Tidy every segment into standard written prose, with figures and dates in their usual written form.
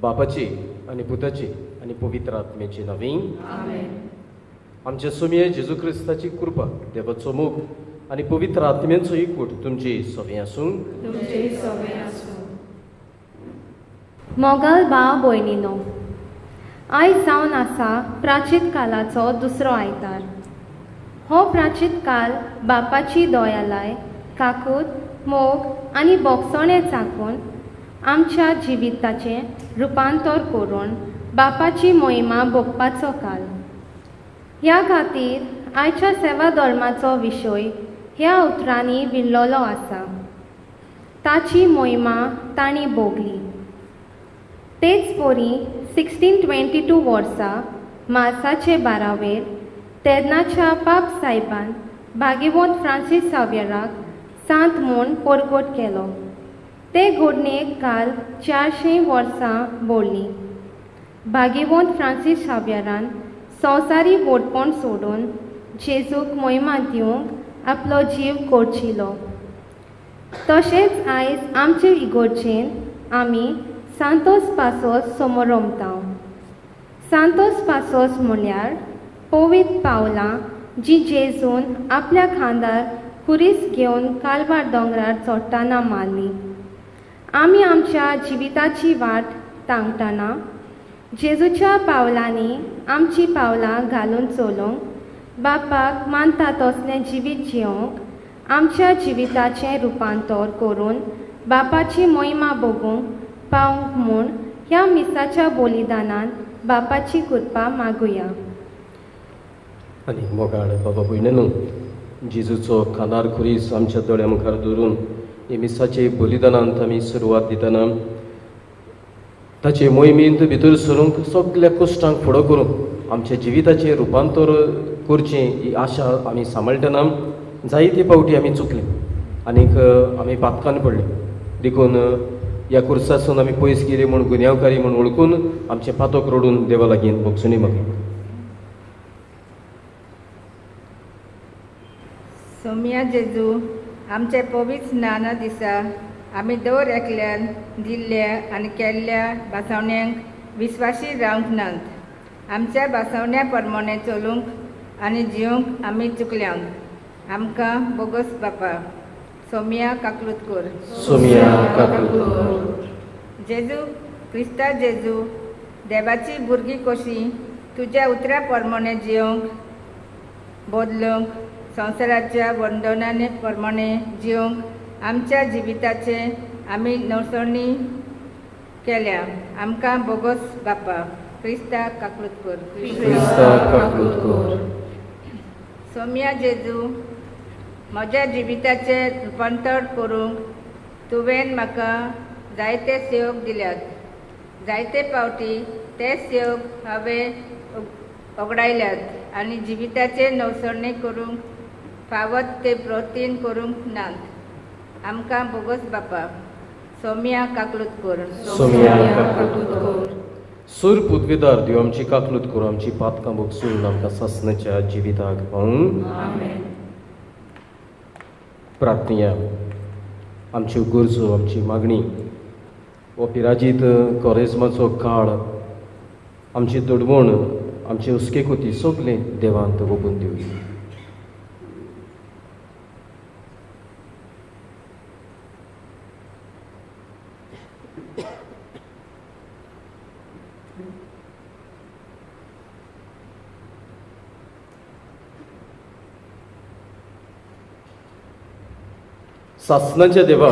बापाची आनी पुताची आनी पवित्र आत्म्याची नवीन आमच्या सोमये जेजू क्रिस्ताची कृपा, देवाचो मोग आनी पवित्र आत्म्याचो एकवट तुमची सवे आसूं. मोगाल भाव भयणीनो, आयज जावन आसा प्राचीत कालाचो दुसरो आयतार. हो प्राचीत काल बापाची दयालाय, काकूत, मोग आनी बोगसणें चाकून आमच्या जिविताचें रुपांतर करून बापाची मोहिमा भोगपाचो काल. ह्या खातीर आयच्या सेवा धर्माचो विशय ह्या उतरांनी विणलेलो आसा, ताची मोहिमा तांणी भोगली. तेच परी 1622 वर्सा मार्साचे 12वेर तेन्नाच्या पाप साहेबान भागेवंत फ्रांसीस साव्यराक सांत म्हूण परगट केलो. ते घडणेक काल 400 वर्सां भरलीं. भागेवंत फ्रांसीस शाव्यरान संवसारी व्हडपण सोडून जेजूक मोहिमा दिवंक आपलो जीव कोर्चिलो. तशेंच आयज आमचे इगोर्जेन आमी सांतोस पासोस समोरमता. सांतोस पासोस म्हळ्यार पवित्र पावलां जी जेजून आपल्या खांदार खुरीस घेवन कालवार दोंगरार चडटना मारली. आमी आमच्या जिविताची वाट तांगतना जेजूच्या पावलांनी आमची पावलां घालून चलोवंक, बापाक मानता तसलें जिवीत जियोंक, आमच्या जिविताचें रुपांतर करून बापाची मोहिमा भोगूंक पावंक म्हूण ह्या मिसाच्या बलिदानान बापाची कृपा मागुया. आनी मोगाळ बाबा भयणीनो, जेजूचो खांदार खुरीस आमच्या दोळ्या मुखार दवरून हे मिसाचे बलिदानांत आमी सुरवात दितना ताचे मोहिमेंत भितर सरूंक, सगल्या कश्टांक फुडो करूंक, आमच्या जिविताचें रुपांतर करचें ही आशा आमी सांबाळटना जायते फावटी आमी चुकले आनीक आमी पातकान पडले. देखून ह्या कुर्सासून आमी पयस गेले म्हूण गुन्यांवकारी म्हूण वळखून आमचें पातक रडून देवा लागीं भोगसुणी मागली. सोम्या जेजू, आमचे पवित्र स्नाना दिसा आमी दर एकल्यान दिल्ल्या आनी केल्ल्या भासावण्यांक विस्वासी रावंक नात. आमच्या भासावण्या प्रमाणे चलूंक आनी जिवंक आमी चुकल्यांक. आमकां बोगस बापा. सोम्या काकलूत कर. सोम्या काकलूत कर. जेजू क्रिस्ता जेजू, देवाची भुरगीं कशीं तुज्या उतरा प्रमाणे जिवंक बदलूंक, संवसाराच्या वंदनाने प्रमाणे जिवंक आमच्या जिविताचें आमी नवसरणी केल्या. आमकां बोगस बापा. क्रिस्ता काकलूत कर. क्रिस्ता काकलूत कर. सोम्या जेजू, म्हज्या जिविताचें रुपांतर करूंक तुवें म्हाका जायते सेवक दिल्यात. जायते फावटी ते सेवक हांवें ओगडायल्यात आनी जिविताचें नवसरणी करूंक फावत ते प्रतीन करूंक नात. आमकां बोगस बापा. सोम्या काकलूत कर. सोम्या काकलूत कर. सूर पुदवेदार देव आमची काकलूत करूं, आमची पातकां भोगसून आमकां सासणाच्या जिविताक पावूं. प्रार्थनया. आमच्यो गरजो, आमची मागणी, हो पिराजीत कोरेज्माचो काळ, आमची दडवण, आमची हुस्केकोती सगळें देवान वगून दिवया. सासणाच्या देवा,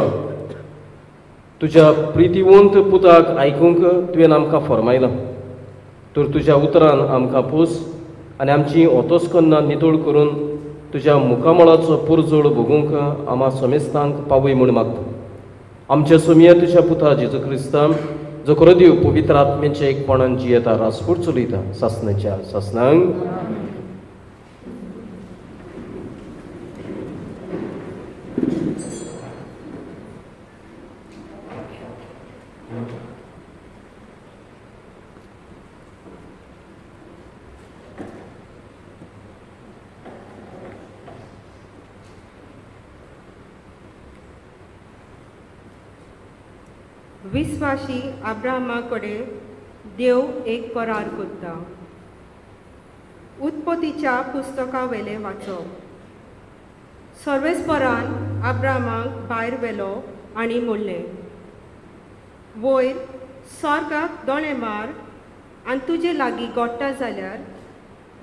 तुज्या प्रितीवंत पुताक आयकूंक तुवें आमकां फर्मायलां, तर तुज्या उतरान आमकां पोस आनी आमची ओतोस्कन्ना नितळ करून तुज्या मुखामळाचो पुरजोड भोगूंक आमा समेस्तांक पावय म्हूण मागता. आमच्या सोमया तुज्या पुता जेजू क्रिस्तांव, जो खरो देव पवित्र आत्म्याच्या एकपणान जियेता, रासपूर चलयता सासणाच्या सासणांक. विस्वाशी अब्राहमा कडेन देव एक करार करता. उत्पत्तीच्या पुस्तका वेलें वाचप. सर्वेस्परान अब्राहमाक भायर व्हेलो आनी म्हणलें, वयर स्वर्गाक दोणे मार आनी तुजे लागीं गोडटा जाल्यार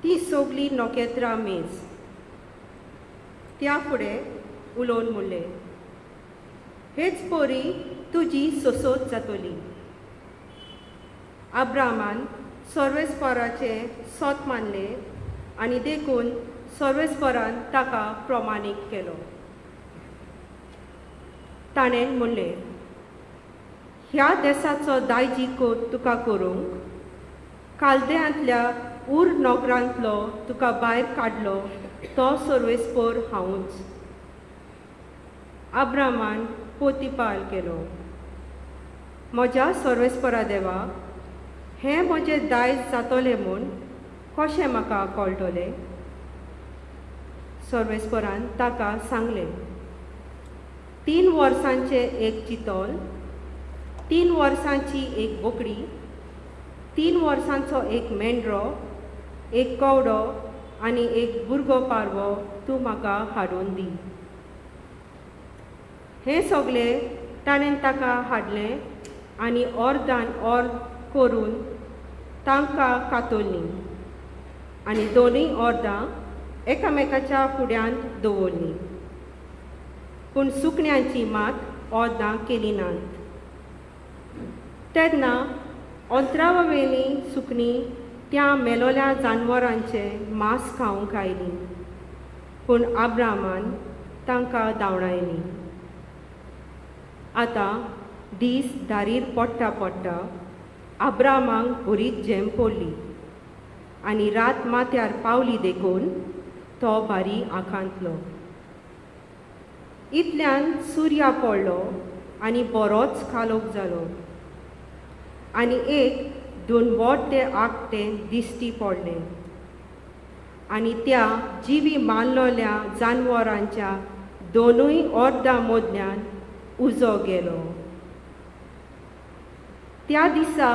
ती सगळीं नखेत्रां मेज. त्या फुडें उलोवन म्हणलें, हेच परी तुजी सोसोत जातली. अब्राहमान सर्वेस्पराचें सत मानलें आनी देखून सर्वेस्परान ताका प्रमाणीक केलो. ताणें म्हणलें, ह्या देसाचो दायजी तुका करूंक कालद्यांतल्या उर नगरांतलो तुका भायर काडलो तो सर्वेस्पर हांवूच. अब्राहमान पोतिपाल केलो, म्हज्या सर्वेस्परा देवा, हें म्हजें दायज जातलें म्हूण कशें म्हाका कळटलें? सर्वेस्परान ताका सांगलें, 3 वर्सांचें एक चितोल, 3 वर्सांची एक बोकडी, 3 वर्सांचो एक मेंढरो, एक कवडो आनी एक भुरगो पारवो तूं म्हाका हाडून दी. हें सगळें ताणें ताका हाडलें आनी अर्दान अर्द करून तांकां कातरलीं आनी दोनूय अर्दां एकामेकाच्या फुड्यांत दवरलीं, पूण सुकण्यांची मात अर्दां केली नात. तेन्ना अंतरावेलीं सुकणीं त्या मेलोल्या जानवरांचें मांस खावंक आयलीं, पूण अब्राहमान तांकां धांवडायलीं. आतां दीस दारीर पडटा पडटा अब्राहमाक बरीच झेम पडली आनी रात माथ्यार पावली देखून तो भारी आखांतलो. इतल्यान सुर्या पडलो आनी बरोच कालोख जालो आनी एक दोनवट ते आकटें दिश्टी पडलें आनी त्या जिवी मारलेल्या जानवरांच्या दोनूय अर्दां मदल्यान उजो गेलो. त्या दिसा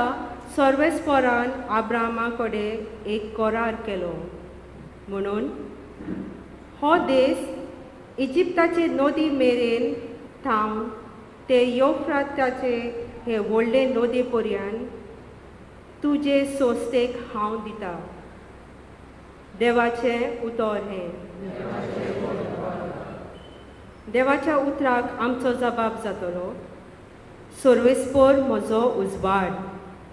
सर्वेस्परान अब्राहमा कडेन एक करार केलो, म्हणून हो देश इजिप्ताचे नदी मेरेन थावन ते योफ्राताचे हे व्हडले नदी पर्यंत तुजे संस्थेक हांव दिता. देवाचें उतर हें. देवाच्या उतराक आमचो जबाब जातलो, सर्वेस्पर म्हजो उजवाड,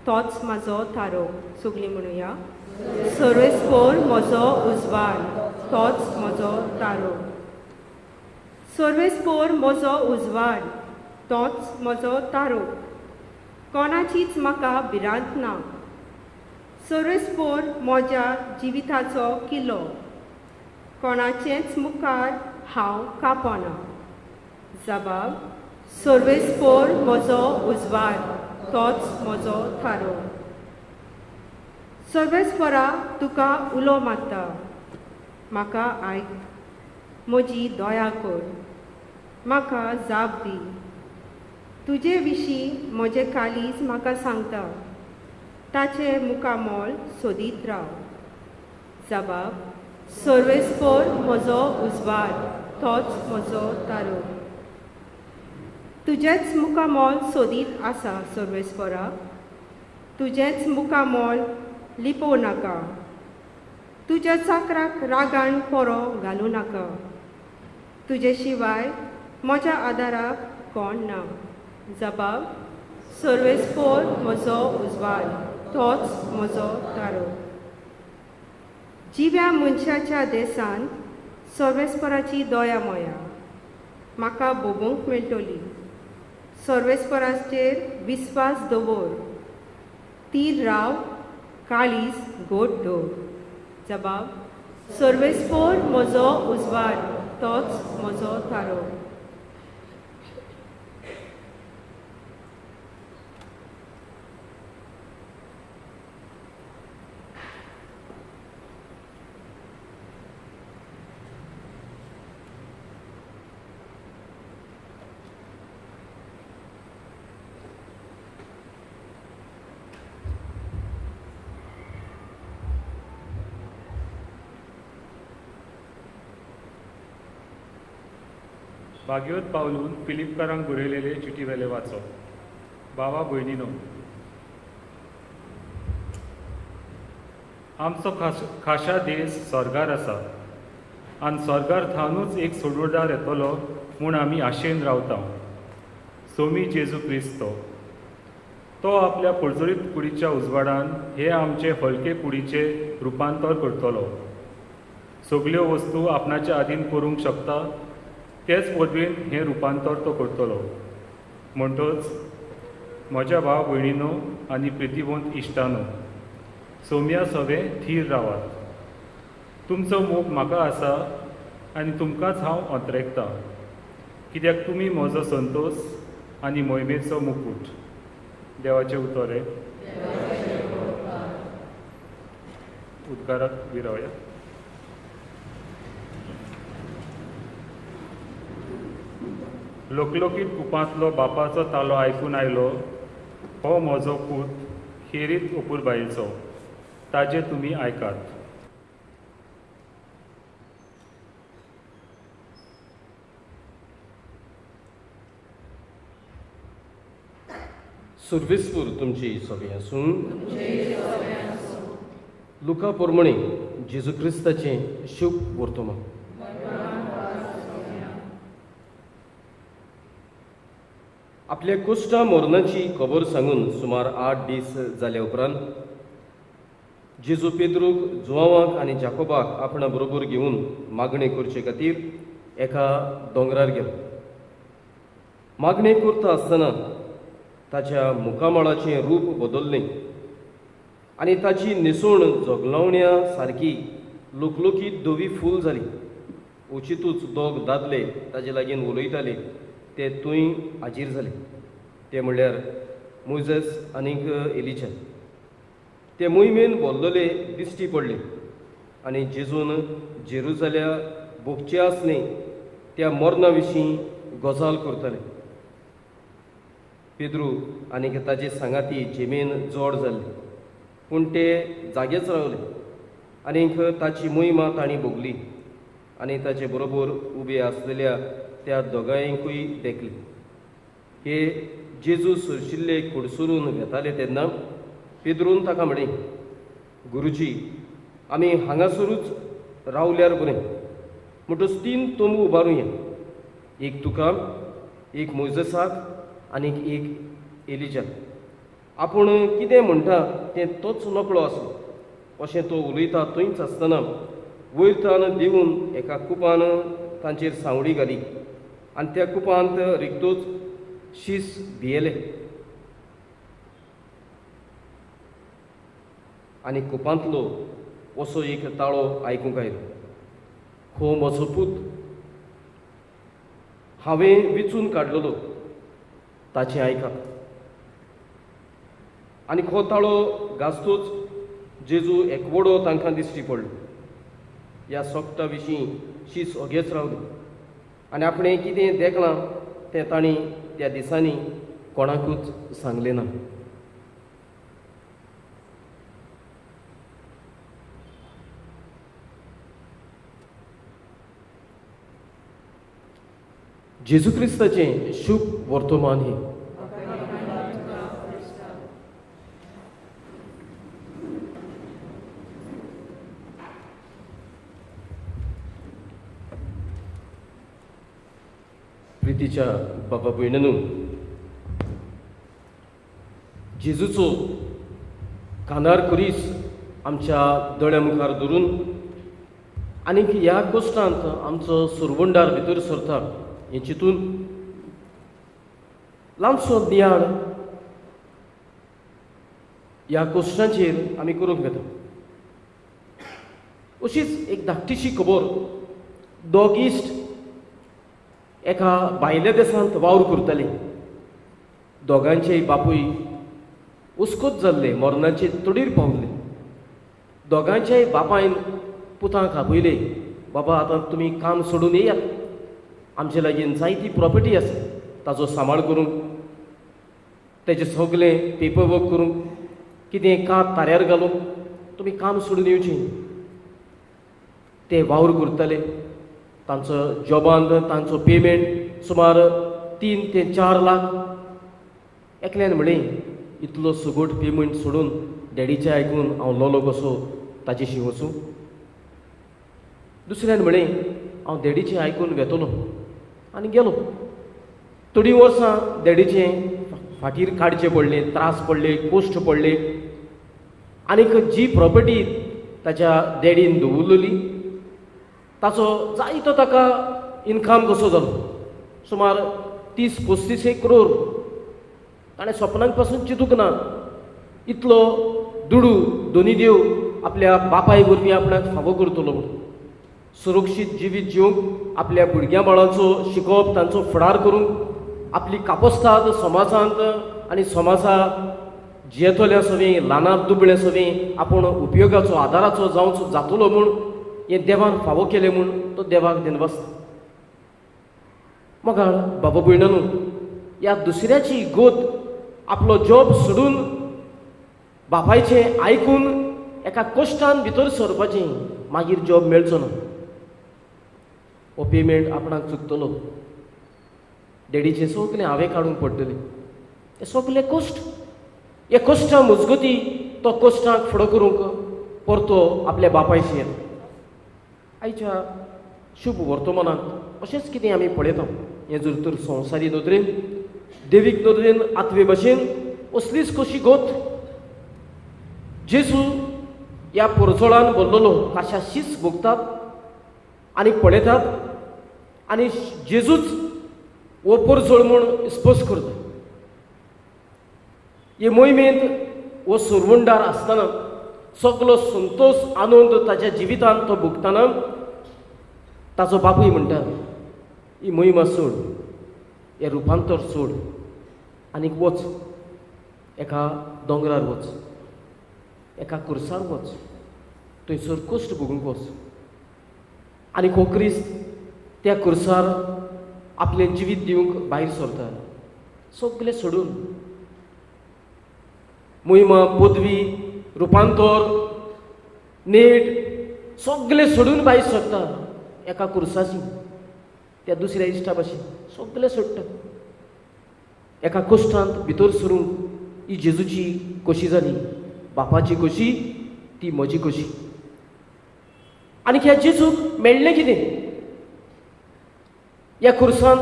तोच म्हाजो थारो. सगळीं म्हणुया, सर्वेस्पर म्हजो उजवाड, तोच म्हजो तारो. सर्वेस्पर म्हजो उजवाड, तोच म्हजो तारो, कोणाचीच म्हाका भिरांत ना. सर्वेस्पर म्हज्या जिविताचो किल्लो, कोणाचेंच मुखार हांव कापना. जबाब, सर्वेस्पर म्हजो उजवाड, तोच म्हजो थारो. सर्वेस्परा तुका उलो मारता, म्हाका आयक, म्हजी दया कर, म्हाका जाप दी। तुजे विशीं म्हजें काळीज म्हाका सांगता, ताचें मुखामोल सोदीत राव। जबाब सर्वेस्पर म्हजो उजवाड, तोच म्हजो तारो। तुजेंच मुखामोल सोदीत आसा सर्वेस्परा, तुजेंच मुखामोल लिपोवं नाका, तुज्या चाकराक रागान पोरो घालूं नाका। तुजे शिवाय म्हज्या आदाराक कोण ना। जबाब सर्वेस्पर म्हजो उजवाड, तोच म्हजो तारो। जिव्या मनशाच्या देसान सर्वेस्पराची दया मया म्हाका भोगूंक मेळटली। सर्वेस्पराचेर विस्वास दवर, तीर राव, काळीज गोड दवर। जबाब सर्वेस्पर म्हजो उजवाड, तोच म्हजो तारो। भाग्योत पावलून फिलिपकारांक बरयलेले चिटी वेले वाचो। बाबा भयणीनो, आमचो खाशा देश स्वर्गार आसा आनी स्वर्गार थावनूच एक सोडवणदार येतलो म्हूण आमी आशेन रावता, सोमी जेजू क्रिस्त। तो आपल्या पर्जळीत कुडीच्या उजवाडान हे आमचे हलके कुडीचे रुपांतर करतलो। सगल्यो वस्तू आपणाच्या आदीन करूंक शकता तेच पदवेन हें रुपांतर तो करतलो। म्हणटच म्हज्या भाव भयणीनो आनी प्रितीवंत इश्टानो, सोम्या सवें थीर रावात। तुमचो मोग म्हाका आसा आनी तुमकांच हांव अंतरेकतां, कित्याक तुमी म्हजो संतोश आनी मोहिमेचो मुकूट। देवाचें उतर हें। उद्गाराक विरावया। लोकलोकीत कुपांतलो बापाचो तालो आयकून आयलो, हो म्हजो पूत खेरीत अपुरबायेचो, ताजें तुमी आयकात। सुर्वेस्पूर तुमची सगळीं आसूं। लुका पोरमणी जेजू क्रिस्ताचें शुभ वर्तमान। आपल्या कुश्टा मरणाची खबर सांगून सुमार 8 दीस जाल्या उपरांत जेजू पेद्रूक, जुवांवाक आनी जाकोबाक आपणा बरोबर घेवन मागणें करचे खातीर एका दोंगरार गेलो। मागणें करता आसतना ताच्या मुखामळाचें रूप बदल्लें आनी ताची न्हेसवण जगलावण्या सारकी लुकलुकीत धवी फूल जाली। उचितूच दोग दादले ताजे लागीं उलयताले ते थंय हाजीर जाले, ते म्हणल्यार मोयजेस आनीक एलिजा। ते मोहिमेन बोल्लले दिश्टी पडले आनी जेजून जेरुजाल्या भोगचे आसले त्या मरणा विशीं गजाल करताले। पेद्रू आनीक ताजे सांगाती जेमेन जोड जाल्ले, पूण ते जागेच रावले आनीक ताची मोहिमा तांणी भोगली आनी ताचे बरोबर उबे आसलेल्या त्या दोगांयकूय देखले। हे जेजू सुरशिल्ले कुडसुरून वेताले तेन्ना पेद्रून ताका म्हळें, गुरुजी, आमी हांगासरूच रावल्यार बरें, म्हणटच 3 तंबू उबारुया, एक तुका, एक मोयजेसाक आनीक एक एलिजाक। आपूण कितें म्हणटा तें तोच नकळो आसलो। अशें तो उलयता थंयच आसतना वयर तान देवून एका कुपान तांचेर सांवडी घाली आनी त्या कुपांत रिगतोच शीस भियेले आनी कुपांतलो असो एक ताळो आयकूंक आयलो, हो म्हजो पूत, हांवें विचून काडलेलो, ताचें आयकात। आनी हो ताळो गाजतोच जेजू एकवडो तांकां दिश्टी पडलो. ह्या सोगटा विशीं शीस ओगेच रावले आनी आपणें कितें देखलां तें तांणी त्या दिसांनी कोणाकूच सांगलें ना. जेजू क्रिस्ताचें शुभ वर्तमान हें. प्रितीच्या बाबा भयणीनू, जेजूचो कानार खुरीस आमच्या दोळ्या मुखार धरून आनीक ह्या कोश्टांत आमचो सुरवंडार भितर सरता हें चिंतून ल्हानसो नियाळ ह्या कोश्टांचेर आमी करूंक घेता. अशीच एक धाकटीशी खबर. दोग इश्ट एका भायल्या देशांत वावर करताले. दोगांचेय बापूय उस्कोत जाल्ले, मरणाचे तडीर पावले. दोगांच्याय बापायन पुतांक आपयले, बाबा आतां तुमी काम सोडून येयात, आमचे लागीं जायती प्रॉपर्टी आसा, ताजो सांबाळ करूंक, तेजें सगळें पेपर वर्क करूंक, कितें कात ताऱ्यार घालूंक तुमी काम सोडून येवचें. ते वावर करताले. तांचो जॉबान तांचो पेमेंट सुमार 3 ते 4 लाख. एकल्यान म्हणलें, इतलो सुगोट पेमेंट सोडून डॅडीचें आयकून हांव लोलो कसो ताचेशी वचूं. दुसऱ्यान म्हणलें, हांव डॅडीचें आयकून वेतलो आनी गेलो. थोडीं वर्सां डॅडीचें फाटीर काडचें पडलें, त्रास पडले, कोश्ट पडले. आनीक जी प्रॉपर्टी ताच्या डॅडीन दवरलेली ताचो जायतो ताका इनकम कसो जालो, सुमार 30-35 करोड. ताणें सपनांक पासून चिंतूंक ना इतलो दुडू दोनी देव आपल्या बापाय वरवीं आपणाक फावो करतलो म्हणून. सुरक्षीत जिवीत जिवंक, आपल्या भुरग्यां बाळांचो शिकोवप, तांचो फुडार करूंक, आपली कापस्ताद समाजांत आनी समाजा जियेतल्या सवें, ल्हाना दुबळ्या सवें आपूण उपयोगाचो आदाराचो जावचो जातलो म्हूण हें देवान फावो केलें म्हूण तो देवाक दिनवासता. मोगाळ बाबा भयणानू, ह्या दुसऱ्याची गोत आपलो जॉब सोडून बापायचें आयकून एका कश्टान भितर सरपाचें, मागीर जॉब मेळचो ना, हो पेमेंट आपणाक चुकतलो, डॅडीचें सगलें हांवें काडूंक पडटलें, ते सगले कश्ट, हे कश्टां मजगती तो कश्टांक फुडो करूंक परतो आपल्या बापायशी येता. आयच्या शुभ वर्तमानांत अशेंच कितें आमी पळयता. हें जर तर संवसारी नदरेन, देवीक नदरेन, आत्मे भाशेन असलीच कशी गोत. जेजू ह्या पोरचोळान भरलेलो काशाशीच भोगतात आनी पळयतात आनी जेजूच हो पोरचोळ म्हूण स्पश्ट करता. हे मोहिमेंत हो सुरवंडार आसतना सगलो संतोष आनंद ताच्या जिवितांत तो भोगतना ताचो बापूय म्हणटा, ही मोहिमा सोड, हें रुपांतर सोड आनीक वच, एका दोंगरार वच, एका कुर्सार वच, थंयसर कश्ट भोगूंक वच. आनी हो क्रिस्त त्या कुर्सार आपलें जिवीत दिवंक भायर सरता, सगलें सोडून. मोहिमा, पदवी, रुपांतर, नेट सगलें सोडून भायर सरता एका कुर्साची, त्या दुसऱ्या इश्टा भाशेन सगलें सोडटा. एका कश्टांत भितर सरूंक ही जेजूची कशी जाली, बापाची कशी, ती म्हजी कशी. आनी ह्या जेजूक मेळ्ळें कितें? ह्या कुर्सांत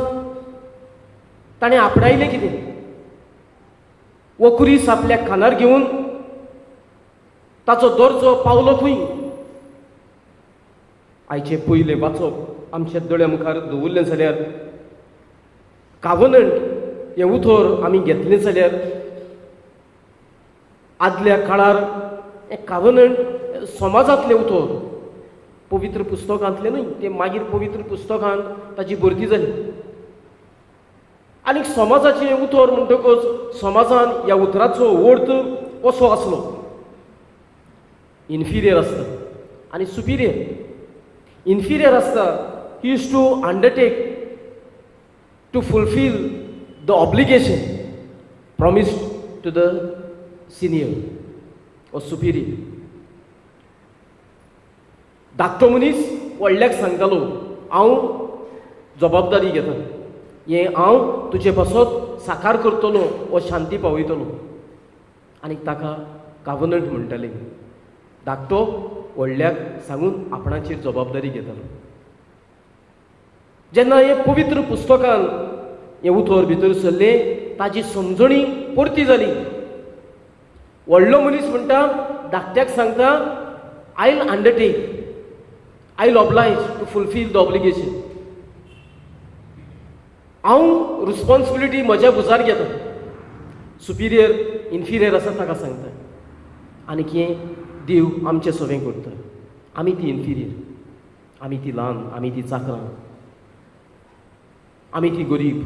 ताणें आपणायलें कितें? हो कुरीस आपल्या खांदार घेवन ताचो दर्जो पावलो खंय? आयचें पयलें वाचप आमच्या दोळ्या मुखार दवरलें जाल्यार, कावनंट हें उतर आमी घेतलें जाल्यार, आदल्या काळार हें कावनंट समाजांतलें उतर, पवित्र पुस्तकांतलें न्हय, तें मागीर पवित्र पुस्तकांत ताची भरती जाली. आनी समाजाचें उतर म्हणटकच समाजान ह्या उतराचो अर्थ असो आसलो, इन्फिरियर आसता आनी सुपिरियर. इन्फिरियर आसता he is to undertake to fulfil the obligation promised to the senior or superior. धाकटो मनीस व्हडल्याक सांगतालो हांव जबाबदारी घेता, हें हांव तुजे पासत साकार करतलो वो शांती पावयतलो. आनी ताका कावनंट म्हणटाले. धाकटो व्हडल्याक सांगून आपणाचेर जबाबदारी घेतालो. जेन्ना हें पवित्र पुस्तकान हें उतर भितर सरलें ताजी समजणी परती जाली. व्हडलो मनीस म्हणटा धाकट्याक सांगता I will undertake, I will oblige to fulfil the obligation. हांव रिस्पॉन्सिबिलिटी म्हज्या भुजार घेता. सुपिरियर इन्फिरियर आसा ताका सांगता. आनी हें देव आमचें सवें करता. आमी ती इन्फिरियर, आमी ती ल्हान, आमी ती चाकरां, आमी ती गरीब,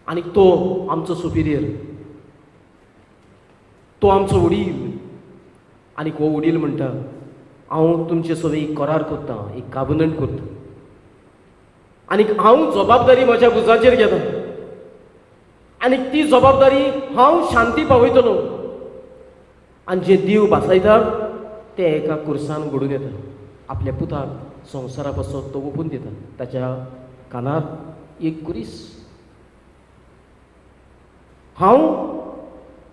आनी तो आमचो सुपिरियर, तो आमचो वडील. आनी हो वडील म्हणटा हांव तुमचे सवें एक करार करता, एक कावनंट करता, आनी हांव जबाबदारी म्हज्या भुजाचेर घेता, आनी ती जबाबदारी हांव शांती पावयतलो. आनी जे देव भासायता तें एका कुर्सान घडून येता. आपल्या पुताक संवसारा पासून तो ओपून दिता, ताच्या कानार एक कुरीस. हांव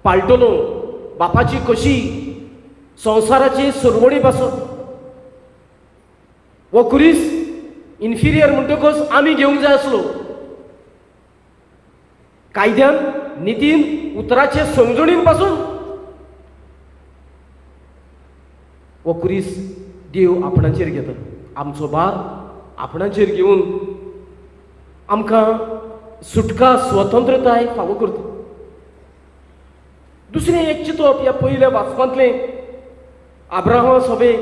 पाळटलो बापाची कशी संवसाराची सुरवणी पासून. हो कुरीस इन्फिरियर म्हणटकच आमी घेवंक जाय आसलो. कायद्यान, नितीन, उतराचे समजणीन पासून हो कुरीस देव आपणाचेर घेता. आमचो भार आपणाचेर घेवन आमकां सुटका, स्वतंत्रताय फावो करता. दुसरें एक चिंतप ह्या पयल्या वाचपांतलें, आब्राहामा सभेक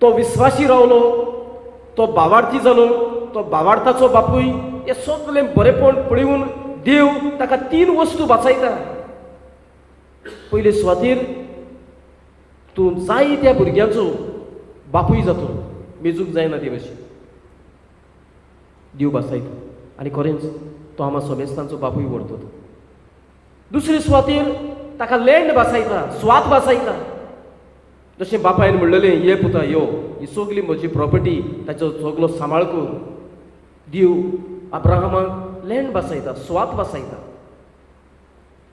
तो विस्वासी रावलो, तो बावार्थी जालो, तो बावार्थाचो बापूय. हें सगळें बरेपण पळोवन देव ताका तीन वस्तू वाचयता. पयले सुवातेर तूं जाय त्या भुरग्यांचो बापूय जातलो, मेजूंक जायना ते भशेन देव भासायता. आनी खरेंच तो आमा समेस्तांचो बापूय व्हरतो. दुसरे सुवातेर ताका लँड भासायता, स्वात भासायता. जशें बापायन म्हणलेलें ये पुता यो, ही सगली म्हजी प्रॉपर्टी, ताचो सगलो सांबाळ कर. देव अब्राहमाक लँड भासायता, स्वात भासायता.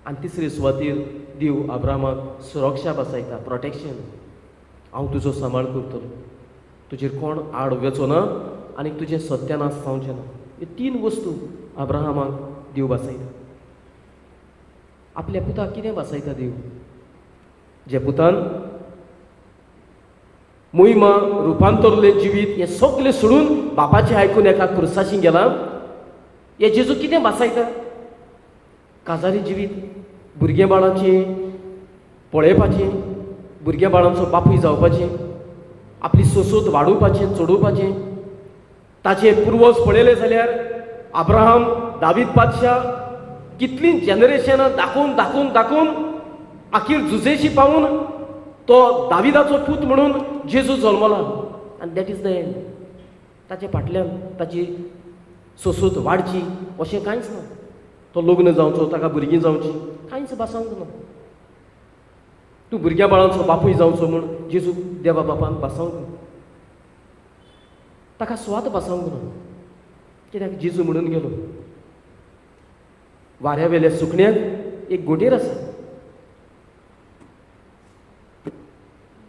आनी तिसरे सुवातेर देव अब्राहमाक सुरक्षा भासायता, प्रोटेक्शन. हांव तुजो सांबाळ करतलो, तुजेर कोण आड वेचो ना आनी तुजें सत्यानाश जावचें ना. ह्यो तीन वस्तू अब्राहमाक देव भासायता. आपल्या पुताक कितें भासायता देव? जे पुतान मोहिमा रुपांतरलें जिवीत हें सगळें सोडून बापाचें आयकून एका कुर्साशी गेला, हे जेजू कितें भासायता? काजारी जिवीत, भुरगे बाळाचें पळयपाचें, भुरगे बाळांचो बापूय जावपाचें, आपली सोसोत वाडोवपाचें, चडोवपाचें. ताचे पुर्वज पळयले जाल्यार अब्राहम, दावीद पातशा, कितलीं जनरेशनां दाखोवन दाखोवन दाखोवन आखीर जुजेशी पावून तो दाविदाचो पूत म्हणून जेजू जल्मला. आनी that is the and. ताचे फाटल्यान ताची सोसोत वाडची अशें कांयच ना. तो लग्न जावचो, ताका भुरगीं जावची, कांयच भासावंक ना. तूं भुरग्या बाळांचो बापूय जावचो म्हूण जेजू देवा बापान भासावंक ना, ताका स्वात भासावंक ना. कित्याक जेजू म्हणून गेलो, वाऱ्या वेल्या सुकण्याक एक गोटेर आसा,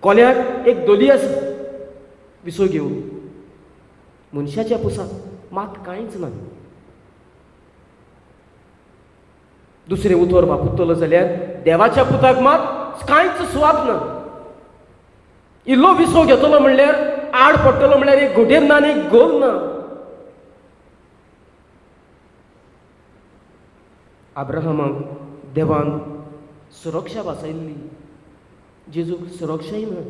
कोल्याक एक दोली आसा, विसो घेवन. मनशाच्या पुसाक मात कांयच ना. दुसरें उतर वापरतलो जाल्यार देवाच्या पुताक मात कांयच सुवात ना. इल्लो विसो घेतलो म्हणल्यार, आड पडटलो म्हणल्यार एक घोटेर ना आनी एक गोल ना. अब्राहमाक देवान सुरक्षा वाचयल्ली, जेजूक सुरक्षाय ना.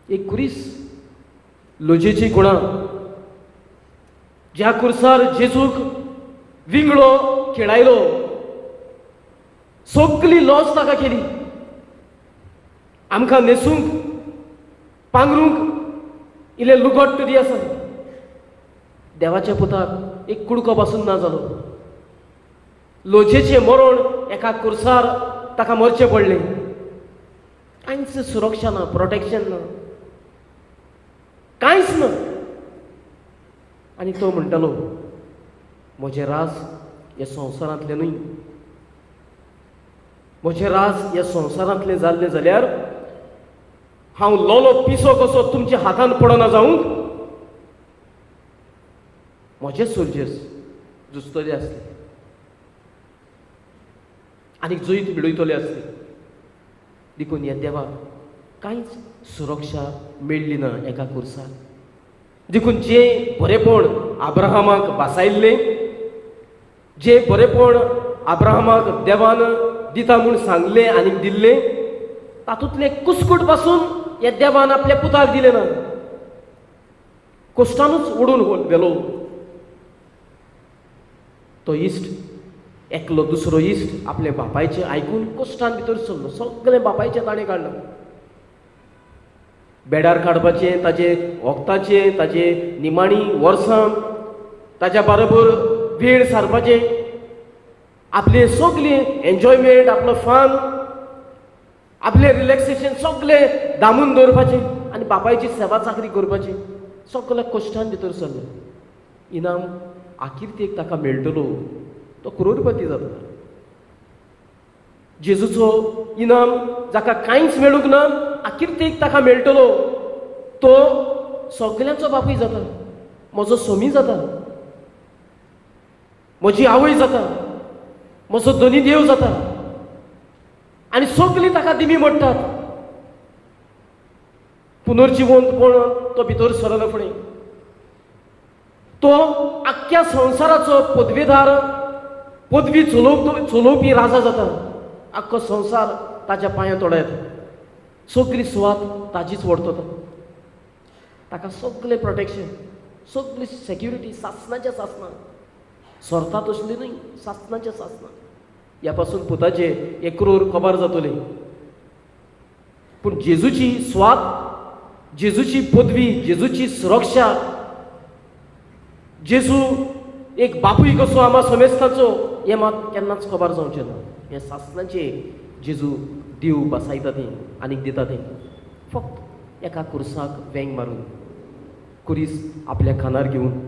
एक कुरीस, लजेची गुणां, ज्या कुर्सार जेजूक विंगळो खेळायलो, सगली लॉस ताका केली. आमकां न्हेसूंक पांगरूंक इल्लें लुगट तरी आसा. देवाच्या पुताक एक कुडको पासून ना जालो. लोजेचें मरण एका कुर्सार ताका मरचें पडलें. कांयच सुरक्षा ना, प्रोटेक्शन ना, कांयच ना. आनी तो म्हणटालो, म्हजें राज ह्या संवसारांतलें न्हय. म्हजें राज ह्या संवसारांतलें जाल्लें जाल्यार हांव लोलो पिसो कसो तुमच्या हातान पडना जावंक म्हजे सोल्जर्स झुजतले आसले आनी जैत मेळयतले आसले. देखून ह्या देवाक कांयच सुरक्षा मेळ्ळी ना एका कुर्सार. देखून जें बरेपण आब्राहामाक भासायल्लें, जें बरेपण आब्राहामाक देवान दिता म्हूण सांगलें आनी दिल्लें, तातूंतलें कुस्कूट पासून ह्या देवान आपल्या पुताक दिलें ना. कोश्टानूच उडून व्हेलो तो इश्ट. एकलो दुसरो इश्ट आपल्या बापायचें आयकून कोश्टान भितर सरलो. सगळें बापायचें ताणें काडलां. बेडार काडपाचें, ताजे वखदाचें, ताजे निमाणी वर्सां ताज्या बरोबर वेळ सारपाचें, आपले सगळें एन्जॉयमेंट, आपलो फन, आपलें रिलॅक्सेशन सगळें दामून दवरपाचें आनी बापायची सेवा चाकरी करपाची. सगळ्या कश्टान भितर सरलो. इनाम आकिर्तेक ताका मेळटलो, तो करोडपती जाता. जेजूचो इनाम जाका कांयच मेळूंक ना, आकिर्तेक ताका मेळटलो, तो सगळ्यांचो बापूय जाता, म्हजो सोमी जाता, म्हजी आवय जाता, म्हजो धनी देव जाता आनी सगळीं ताका दिमी मोडटात. पुनर्जिवंतपण तो भितर सरना फुडें तो आख्ख्या संवसाराचो पदवेदार, पदवी चलोवपी राजा जाता. आख्खो संवसार ताच्या पांयां तोडा येता. सगळी सुवात ताजीच वडटता. ताका सगळें प्रोटेक्शन, सगळी सेक्युरिटी, सासणाच्या सासणां, सोरता तसली न्हय, सासणाच्या सासणां. ह्या पासून पुताचे एक क्रोर खबर जातले. पूण जेजूची स्वात, जेजूची पदवी, जेजूची सुरक्षा, जेजू एक बापूय कसो आमा समेस्ताचो, हें मात केन्नाच खबर जावचें ना. हें सासणाचें जेजू देव बसायता तें आनीक दिता तें फक्त एका कुर्साक वेंग मारून, कुरीस आपल्या खानार घेवन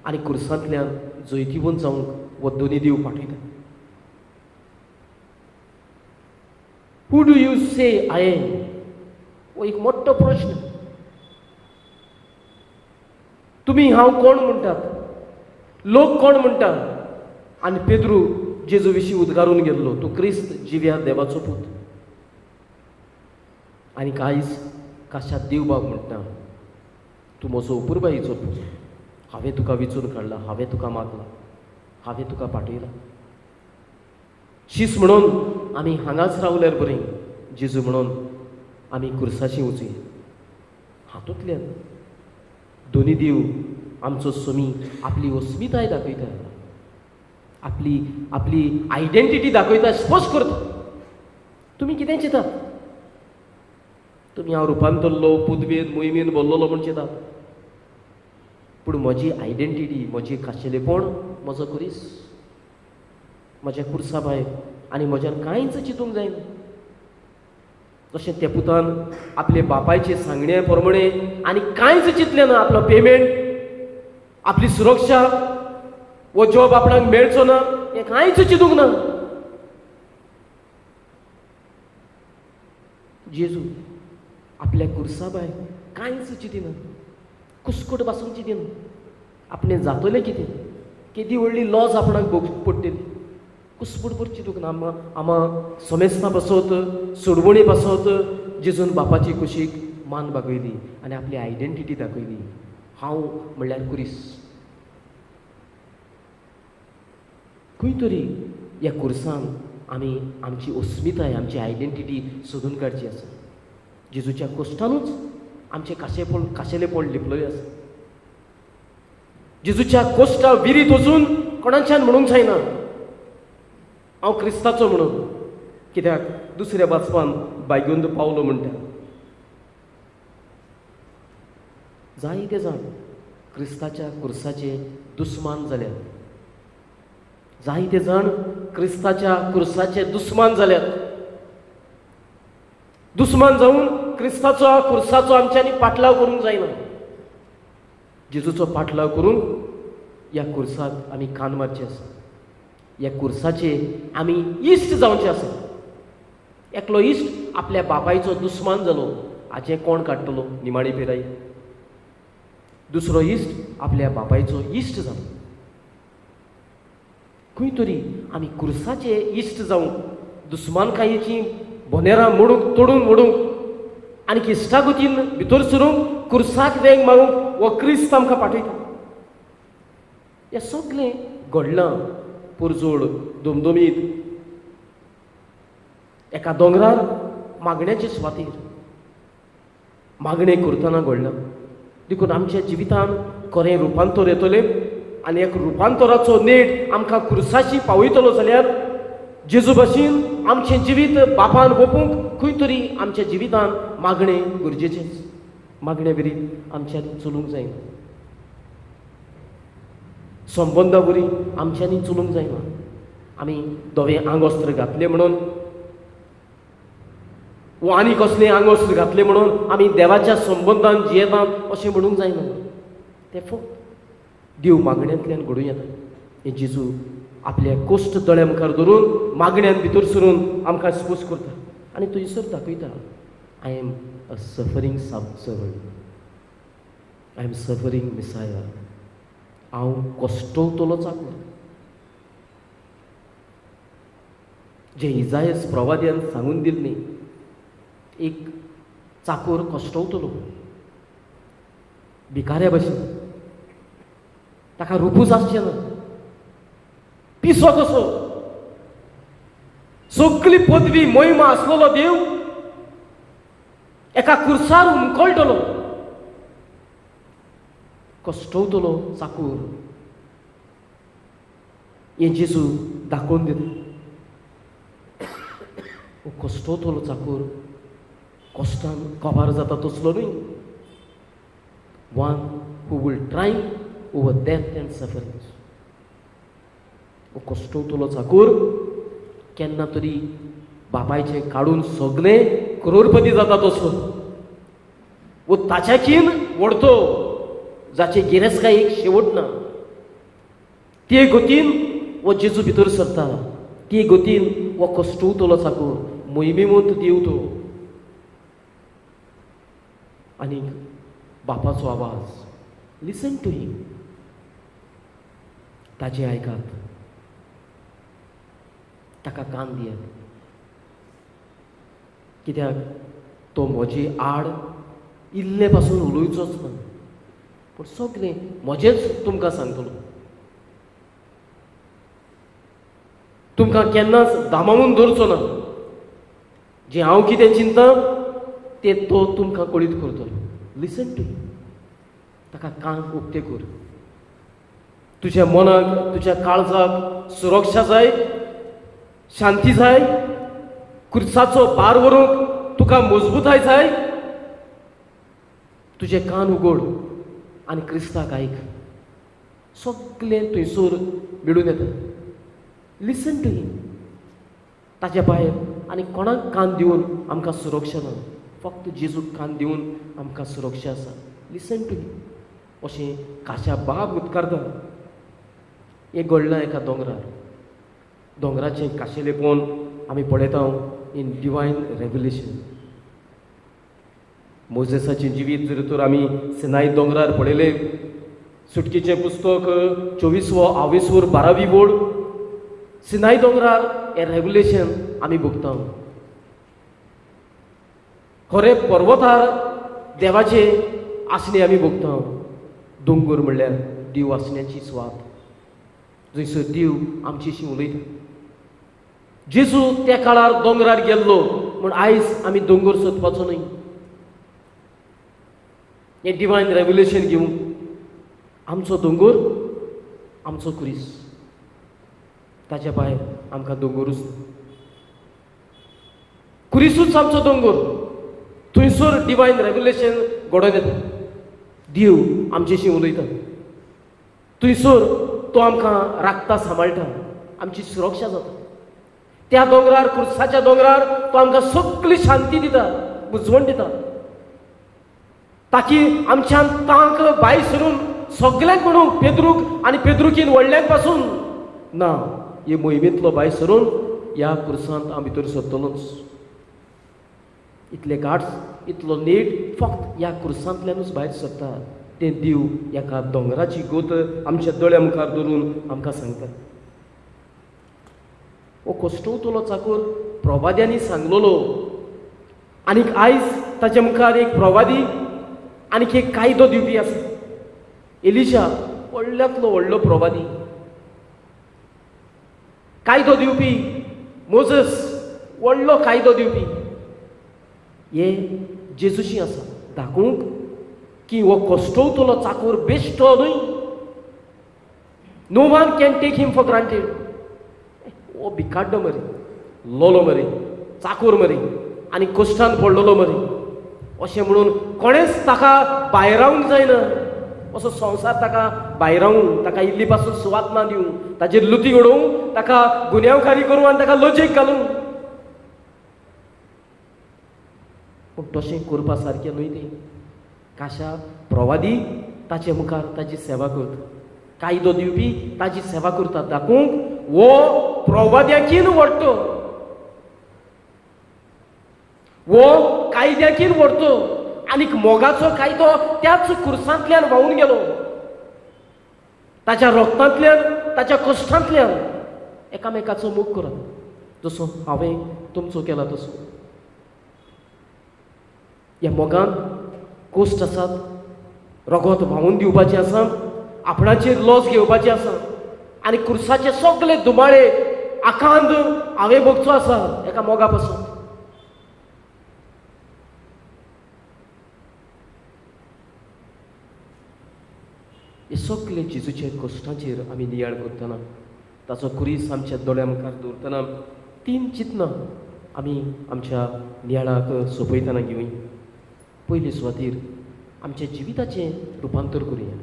आनी कुर्सांतल्यान जैतिवंत जावंक हो दोनी देव पाठयता. Who do you say I am? हो एक मोठो प्रश्न. तुमी हांव कोण म्हणटात, लोक कोण म्हणटात? आनी पेद्रू जेजू विशीं उद्गारून गेल्लो, तूं क्रिस्त जिव्या देवाचो पूत. आनी कांयच काशा देवबाब म्हणटा, तूं म्हजो अपुरबायेचो पूत, हांवें तुका विचून काडला, हांवें तुका मागला, हांवें तुका पाठयला. शीस म्हणून आमी हांगाच रावल्यार बरीं, जेजू म्हणून आमी कुर्साची वचूया. हातूंतल्यान दोनी देव आमचो सोमी आपली अस्मिताय दाखयता, आपली आपली आयडेंटिटी दाखयता, स्पश्ट करता. तुमी कितें चिंतात? तुमी हांव रुपांतरलो, पुदवेन मोहिमेन बोल्लोलो म्हूण चिंतात, पूण म्हजी आयडेंटिटी, म्हजी खाशेलेपण, म्हजो कुरीस, म्हज्या कुर्सा भायर आनी म्हज्यान कांयच चिंतूंक जायना. तशें त्या पुतान आपले बापायचे सांगणे प्रमाणे आनी कांयच चिंतलें ना. आपलो पेमेंट, आपली सुरक्षा, वो जॉब आपणाक मेळचो ना, हें कांयच चिंतूंक ना. जेजू आपल्या कुर्सा भायर कांयच चिंतिना, कुस्कूट पासून चिंतिना. आपणें जातलें कितें, केदी व्हडली लॉज आपणाक भोगची पडटली, कुस्कुटभर चिंतूंक ना. आमा समेस्तां पासत, सोडवणे पासत जेजून बापाची कुशीक मान बागयली आनी आपली आयडेंटिटी दाखयली. हांव म्हणल्यार कुरीस. खंय तरी ह्या कुर्सान आमी आमची अस्मिताय, आमची आयडेंटिटी सोदून काडची आसा. जेजूच्या कोश्टानूच आमचें खाशेलेपण लिपलेलें आसा. जेजूच्या कोश्टा विरीत वचून कोणाच्यान म्हणूंक जायना हांव क्रिस्ताचो म्हणून. कित्याक दुसऱ्या वाचपान बायगुंद पावलो म्हणटा. जायते जाण क्रिस्ताच्या कुर्साचे दुस्मान जाल्यात, जायते जाण क्रिस्ताच्या कुर्साचे दुस्मान जाल्यात. दुस्मान जावन क्रिस्ताचो कुर्साचो आमच्यांनी पाटलाव करूंक जायना. जेजूचो पाटलाव करूंक ह्या कुर्साक आमी कान मारचे आसा, ह्या कुर्साचे आमी इश्ट जावचे आसा. एकलो इश्ट आपल्या बापायचो दुस्मान जालो, हाचें कोण काडटलो निमाणी पिराय. दुसरो इश्ट आपल्या बापायचो इश्ट जालो. खंय तरी आमी कुर्साचे इश्ट जावंक, दुस्मानकायेची बोनेरां मोडूंक, तोडून मोडूंक आनी इश्टागतीन भितर सरूंक, कुर्साक वेंग मारूंक हो क्रिस्त आमकां पाठयता. हें सगळें घडलां पुरजोड दुमदुमीत एका दोंगरार मागण्याचे सुवातेर मागणें करतना घडलां. देखून आमच्या जिवितान खरें रुपांतर येतलें आनी एक रुपांतराचो नेट आमकां कुर्साशी पावयतलो जाल्यार जेजू भाशेन आमचें जिवीत बापान वोपूंक खंय तरी आमच्या जिवितान मागणें गरजेचेंच. मागणे विरीत आमच्यांनी चलूंक जायना, संबंदा वरी आमच्यांनी चलूंक जायना. आमी धवें आंगवस्त्र घातलें म्हणून वो आनी कसलें आंगवस्त्र घातलें म्हणून आमी देवाच्या संबंदान जियेतात अशें म्हणूंक जायना. तें फक्त देव मागण्यांतल्यान घडूं येता. हें जेजू आपल्या कोश्ट दोळ्या मुखार धरून मागण्यान भितर सरून आमकां स्पोज करता आनी थंयसर दाखयता, I am a suffering servant, I am suffering Messiah. हांव कश्टवतलो चाकर. जे इजायस प्रवाद्यान सांगून दिल्ली, एक चाकोर कश्टवतलो भिकाऱ्या भशेन, ताका रुपूच आसचें ना, पिसो कसो. सगली पदवी महिमा आसलेलो देव एका कुर्सार हुमकळटलो, कश्टवतलो चाकूर. हें जेजू दाखोवन दिता. कश्टवतलो चाकूर कश्टान कबार जाता तसलो न्हय. One who will triumph over death and sufferings. कश्टवतलो Chakur केन्ना तरी बापायचें काडून सगळें करोडपती जाता तसलो. वो ताच्याकीन व्हडतो जाचे गिरेस्तकायेक शेवट ना. ते गतीन वो जेजू भितर सरता, ते गतीन वो कश्टवतलो चाकूर मोहिमेवंत देव तो. आनी बापाचो आवाज, लिसन टू हिम, ताचें आयकात, ताका कान दियात. कित्याक तो म्हजे आड इल्ले पासून उलोवचोच ना, पूण सगळें म्हजेंच तुमकां सांगतलो. तुमकां केन्नाच दामावून दवरचो ना. जें हांव कितें चिंता तें तो तुमकां कळीत करतलो. लिसन टू हिम, ताका कान उक्ते कर. तुज्या मनाक, तुज्या काळजाक सुरक्षा जाय, शांती जाय, कुर्साचो भार व्हरूंक तुका मजबूताय जाय. तुजे कान उगड आनी क्रिस्ताक आयक. सगळें थंयसर मेळून येता. लिसन टू हिम. ताच्या भायर आनी कोणाक कान दिवन आमकां सुरक्षा ना, फक्त जेजूक कान दिवन आमकां सुरक्षा आसा. लिसन टू हिम अशें काशा बाब उदकारता. हें घडलां एका दोंगरार. दोंगराचें काशेलेपण आमी पळयता इन डिवायन रेवलेशन. मोजेसाचें जिवीत जर तर आमी सिनाई दोंगरार पळयलें, सुटकेचें पुस्तक 24वो आवेसोर 12वी वळ, सिनाई दोंगरार हें रेवलेशन आमी भोगता. खरें पर्वतार देवाचें आसणें आमी भोगता. दोंगर म्हणल्यार देव आसण्याची सुवात, जंयसर देव आमच्याशी उलयता. जेजू त्या काळार दोंगरार गेल्लो म्हूण आयज आमी दोंगर सोदपाचो न्हय. हें डिवायन रेवलेशन घेवंक आमचो दोंगर आमचो क्रिस, ताच्या भायर आमकां दोंगरूच ना. खुरीसूच आमचो दोंगोर, थंयसर डिवायन रेगुलेशन घडोवन येता. देव आमचेशी उलयता, थंयसर तो आमकां राखता, सांबाळटा, आमची सुरक्षा जाता. त्या दोंगरार, खुर्साच्या दोंगरार तो आमकां सगळी शांती दिता, बुजवण दिता, ताकी आमच्यान तांक भायर सरून सगल्यांक म्हणून पेद्रूक आनी पेद्रुकीन व्हडल्यांक पासून ना हे मोहिमेंतलो भायर सरून ह्या खुर्सांत हांव भितर सरतलोच. इतले गार्ड्स, इतलो नेट फक्त ह्या खुर्सांतल्यानूच भायर सरता. तें देव एका दोंगराची गोत आमच्या दोळ्या मुखार धरून आमकां सांगता. हो कश्टवतलो चाकूर प्रवाद्यांनी सांगलेलो, आनीक आयज ताच्या मुखार एक प्रवादी आनीक एक कायदो दिवपी आसा. एलिशा व्हडल्यांतलो व्हडलो प्रवादी, कायदो दिवपी मोजस व्हडलो कायदो दिवपी, हे जेजूशी आसा दाखोवंक की हो कश्टवतलो चाकूर बेश्टो न्हय. No one can take him for granted. हो भिकाड्डो मरे, लोलो मरे, चाकूर मरे आनी कश्टान पडलेलो मरे, अशें म्हणून कोणेंच ताका भायरावंक जायना. असो संवसार ताका भायरावूं, ताका इल्ली पासून सुवात ना दिवं, ताचेर लुती उडोवं, ताका गुन्यांवकारी करूं आनी ताका लजेक घालूं. पूण तशें करपा सारकें न्हय तें. काशा प्रवादी ताचे मुखार ताची सेवा करता, कायदो दिवपी ताची सेवा करता, दाखोवंक वो प्रवाद्याकीन व्हडतो, वो कायद्याकीन व्हडतो. आनीक मोगाचो कायदो त्याच खुर्सांतल्यान व्हांवून गेलो, ताच्या रक्तांतल्यान, ताच्या कश्टांतल्यान. एकामेकाचो मोग करात जसो हांवें तुमचो केला तसो. ह्या मोगान कश्ट आसात, रगत व्हांवून दिवपाचें आसा, आपणाचेर लॉस घेवपाचें आसा, आनी खुर्साचे सगळे दुमाळे आकांत हांवें भोगचो आसा एका मोगा पासून. हे सगळे जेजूच्या कश्टांचेर आमी नियाळ करतना, ताचो खुरीस आमच्या दोळ्या मुखार दवरतना तीन चिंतनां आमी आमच्या नियाळाक सोंपयतना घेवया. पयले सुवातेर आमच्या जिविताचें रुपांतर करुया.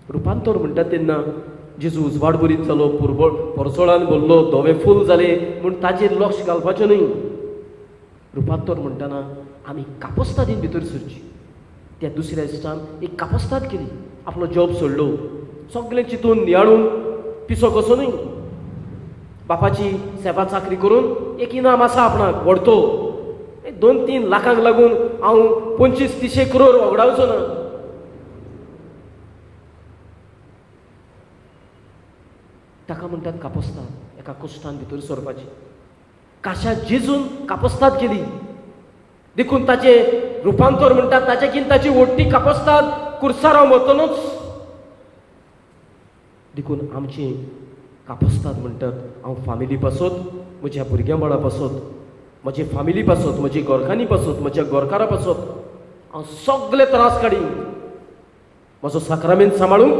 रुपांतर म्हणटा तेन्ना जेजू उजवाड बरीत जालो, परसोळान भरलो, धवे फूल जाले म्हूण ताचेर लक्ष घालपाचें न्हय. रुपांतर म्हणटना आमी कापस्तादीन भितर सरची. त्या दुसऱ्या इश्टान एक कापस्ताद केली, आपलो जॉब सोडलो, सगळें चिंतून नियाळून पिसो कसो न्हय, बापाची सेवा चाकरी करून एक इनाम आसा आपणाक व्हडतो, 2-3 लाखांक लागून हांव 25-30 करोड वगडावचो ना. ताका म्हणटात कापस्ताद, एका कश्टान भितर सरपाची. काशा जेजून कापस्ताद केली, देखून ताचें रुपांतर म्हणटात ताचे कीन ताची ओडटी कापस्ताद कुर्सार हांव वतलोच. देखून आमची कापस्ताद म्हणटात हांव फामिली पासत, म्हज्या भुरग्यां बाळा पासत, म्हजे फामिली पासत, म्हजी गोरकांनी पासत, म्हज्या गोरकारा पासत हांव सगळे त्रास काडी, म्हजो साक्रामेंत सांबाळूंक,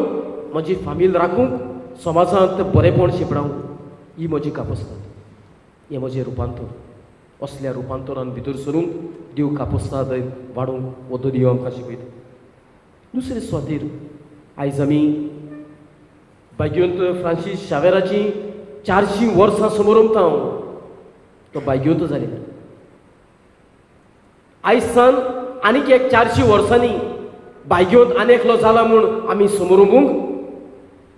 म्हजी फामील राखूंक, समाजांत बरेपण शिंपडावंक, ही म्हजी कापस्ताद, हें म्हजें रुपांतर. असल्या रुपांतरान भितर सरूंक देव कापस्ताद वाडोवंक हो देव आमकां शिकयता. दुसरे सुवातेर आयज आमी बाग्योंत फ्रांसीस शावेराची 400 वर्सां समोर हांव तो बाग्योंत जाले. आयज सान आनीक एक 400 वर्सांनी बाग्योंत आनी एकलो जाला म्हूण आमी समोरंबूंक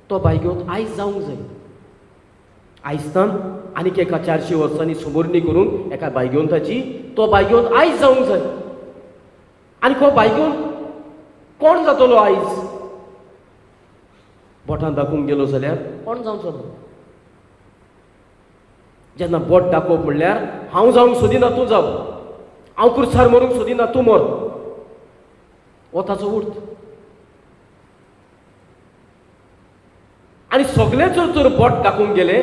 तो बाग्योंत आयज जावंक जाय. आयज सान आनीक एका 400 वर्सांनी समोरणी करून एका बायगोंताची तो बायगोंत आयज जावंक जाय. आनी हो बायगोंत कोण जातलो आयज? बोटान दाखोवंक गेलो जाल्यार कोण जावचो ना. जेन्ना बोट दाखोवप म्हणल्यार हांव जावंक सोदिना तूं जाव, हांव कुर्सार मरूंक सोदिना तूं मर, हो ताचो अर्थ. आनी सगळे जर तर बोट दाखोवंक गेले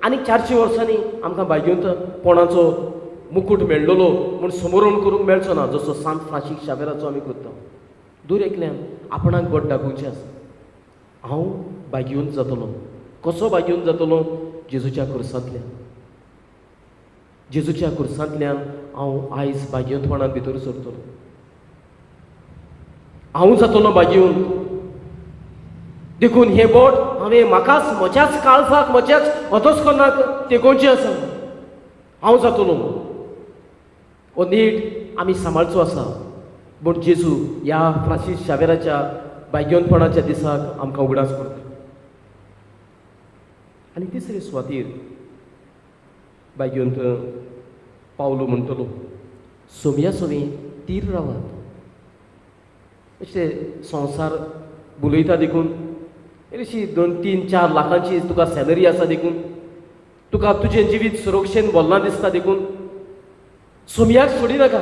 आनी 400 वर्सांनी आमकां बायगोंत कोणाचो मुकूट मेळ्ळलो म्हूण समोरण करूंक मेळचो ना, जसो सांत फ्रांसीस शावेराचो आमी करता. दर एकल्यान आपणाक बोट दाखोवचें आसा, हांव बागयोन जातलो. कसो बागयोन जातलो? जेजूच्या कुर्सांतल्यान. जेजूच्या कुर्सांतल्यान हांव आयज भाग्यवंतपणान भितर सरतलो, हांव जातलो भाग्यवंत. देखून हें बोट हांवें म्हाकाच म्हज्याच काळजाक म्हज्याच अधस्कनाक तेकोवचें आसा. हांव जातलो हो नीट आमी सांबाळचो आसा. पूण जेजू ह्या फ्रांसीस शावेराच्या भाग्यवंतपणाच्या दिसाक आमकां उगडास करता. आनी तिसरे सुवातीर भाग्यवंत पावलो म्हणटलो, सोम्या सोमी तीर रावात. अशें संवसार बुलयता देखून अशी 2, 3, 4 लाखांची तुका सॅलरी आसा देखून तुका तुजें जिवीत सुरक्षेन बोल्लां दिसता देखून सोम्याक सोडी नाका.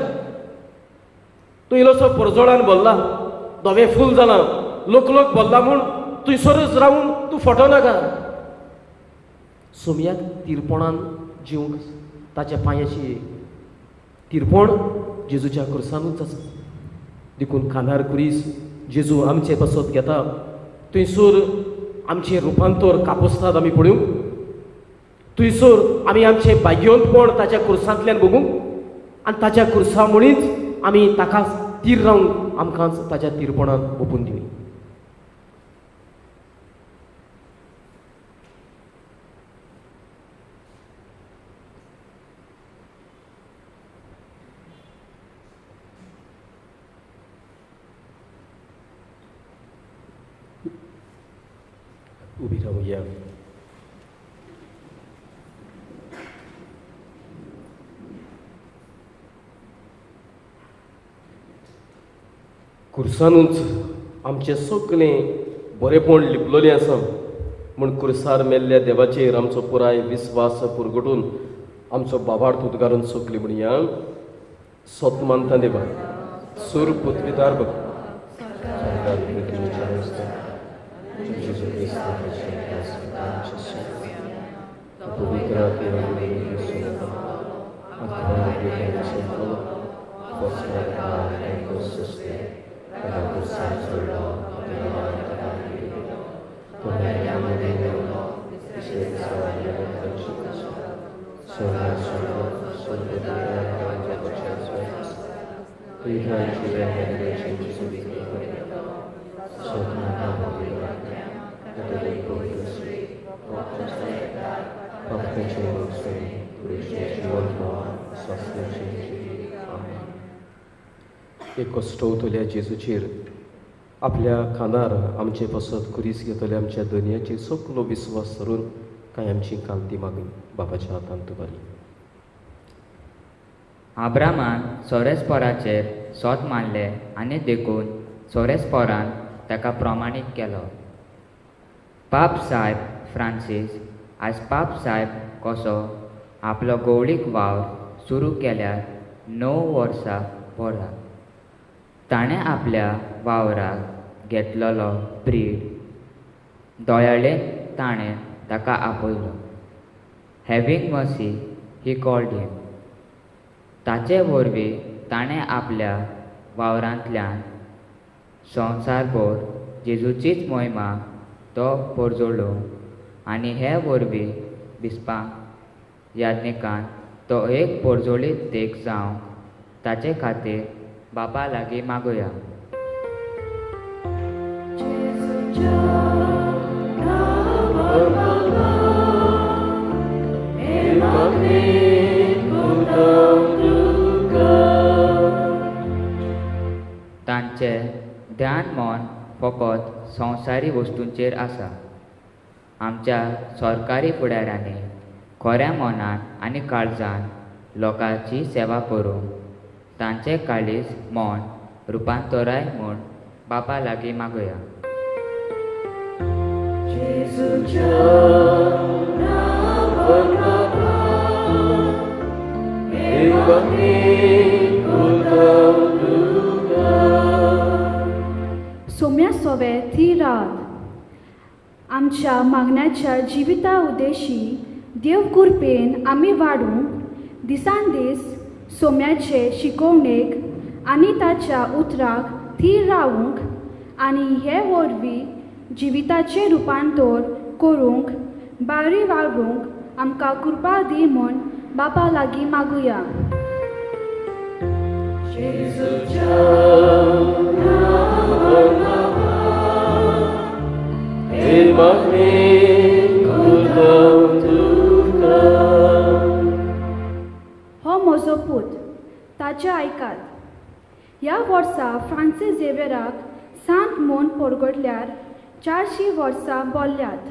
तूं इल्लोसो परजोळान बोल्ला, धवें फूल जालां, लोक बोल्ला म्हूण थंयसरच रावून तूं फटो नाका. सोम्याक तिरपणान जिवंक ताच्या पांयाची तिरपण जेजूच्या खुर्सानूच आसा. देखून खांदार खुरीस जेजू आमचे पासत घेता, थंयसर आमचें रुपांतर कापोस्ताद आमी पळोवंक, थंयसर आमी आमचें भाग्यवंतपण ताच्या खुर्सांतल्यान बघूंक आनी ताच्या खुर्सा मुळीच आमी ताका तीर रावंक आमकां ताच्या तिरपणांत ओपून दिवं. उबी रावया. खुर्सानूच आमचें सगळें बरेपण लिपलेलें आसा म्हूण खुर्सार मेल्ल्या देवाचेर आमचो पुराय विस्वास पुरगटून आमचो बाबार्थ उद्गारून सगळीं म्हणया, सत मानता देवा, सूर पृथ्वीदार बघ एक कश्टवतल्या जेजूचेर आपल्या खांदार आमचे पासत खुरीस घेतले आमच्या दुनियाचेर सगलो विस्वास धरून कांय आमची कांती मागून बाबाच्या हातांत उबारली. आब्रामान सोरेस्पोराचेर सोत मानले आनी देखून सोरेस्पोरान ताका प्रमाणीत केलो. पाप साहेब फ्रांसीस आयज पाप साहेब कसो आपलो गवळीक वावर सुरू केल्यार 9 वर्सां भरला. ताणें आपल्या वावराक घेतलेलो प्रीड दोयाळेन ताणें ताका आपयलो. Having mercy he called him. ताचे वरवीं ताणें आपल्या वावरांतल्यान संवसारभर जेजूचीच मोहिमा तो परजळ्ळो आनी हे वरवीं बिस्पांक याज्ञिकान तो एक परजळीत देख जावंक ताचे खातीर बापा लागीं मागुया. तांचें ध्यान मन फकत संवसारी वस्तूंचेर आसा. आमच्या सरकारी फुडाऱ्यांनी खऱ्या मनान आनी काळजान लोकांची सेवा करूंक तांचें काळीज मन रुपांतराय म्हूण बापा लागीं मागुया. सोम्या सोवे ती रात आमच्या मागण्याच्या जिविता उद्देशी देव कृपेन आमी वाडूंक दिसान दीस सोम्याचे शिकोवणेक आनी ताच्या उतराक थीर रावूंक आनी हे वरवीं जिविताचें रुपांतर करूंक बारी वावरूंक आमकां कृपा दी म्हूण बापा लागीं मागुया. जेजूच्या नांवान बाबा हे मागणी करता तुका. हो म्हजो पूत, ताचें आयकात. ह्या वर्सा फ्रांसीस झेवियराक सांत म्हूण परगटल्यार 400 वर्सां बोल्ल्यात.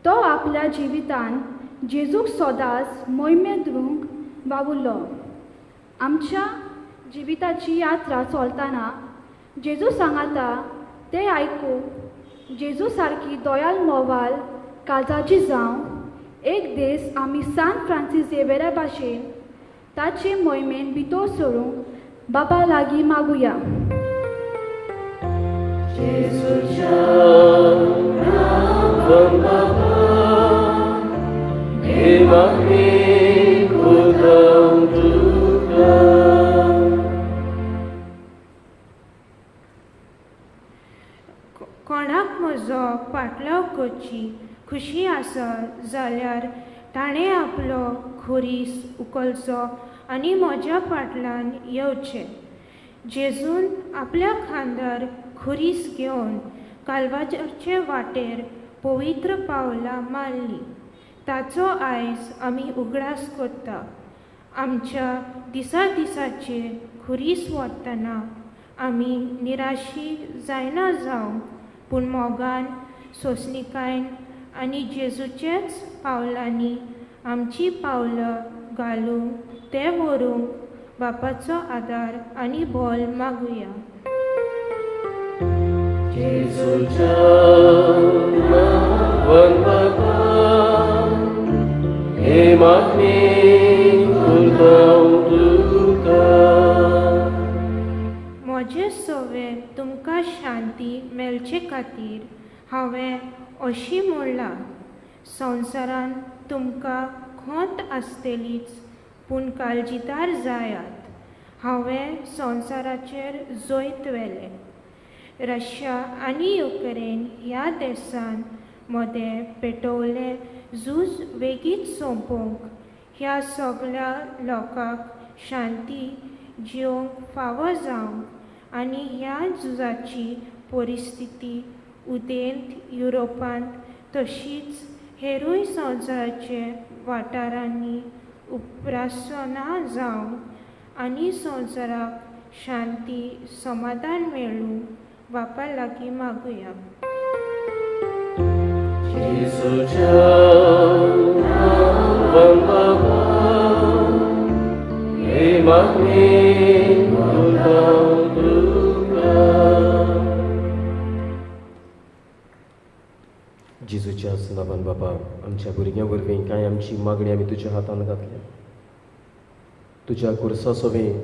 तो आपल्या जिवितान जेजूक सदांच मोहिमे दिवंक वावुरलो. आमच्या जिविताची यात्रा चलतना जेजू सांगाता तें आयकूंक जेजू सारकी दयाल मोवाल काळजाची जावं एक दीस आमी सांत फ्रांसीस झेवियरा भाशेन ताचे मोहिमेन भितर सरूंक बाबा लागीं मागुया. जेजूच्या नांवान बाबा हे मागणी करता तुका. कोणाक म्हजो पाटलाव करची खुशी आसा जाल्यार ताणें आपलो खुरीस उखलचो आनी म्हज्या फाटल्यान येवचें. जेजून आपल्या खांदार खुरीस घेवन कालवाचे वाटेर पवित्र पावलां मारलीं. ताचो आयज आमी उगडास करता. आमच्या दिसा दिसाचे खुरीस व्हरतना आमी निराशी जायना जावंक, पूण मोगान, सोंसणिकायेन आनी जेजूच्याच पावलांनी आमचीं पावलां घालूंक तें व्हरूंक बापाचो आदार आनी बोल मागुया. जेजूच्या नांवान बाबा हे मागणी करता तुका. म्हजे सवे तुमकां शांती मेळचे खातीर हांवें अशी म्हणलां. संवसारांत तुमकां खोंत आसतलीच, पूण काळजीदार जायात. हांवें संवसाराचेर जैत व्हेलें. रशिया आनी युक्रेन ह्या देशान मदें पेटवलें झूज वेगींच सोंपोवंक, ह्या सगळ्या लोकांक शांती जिवंक फावो जावंक आनी ह्या झुजाची परिस्थिती उदेंत युरोपांत तशीच हेरूय संवसाराचे वाठारांनी उप्रासना जावंक आनी संवसाराक शांती समाधान मेळूंक बापा लागीं मागुया. जेजूच्या नांवान बाबा हे मागणी करता तुका. जेजूच्या नांवान बाबा आमच्या भुरग्यां वरवीं कांय आमची मागणी आमी तुज्या हातान घातल्या. तुज्या खुर्सा सवें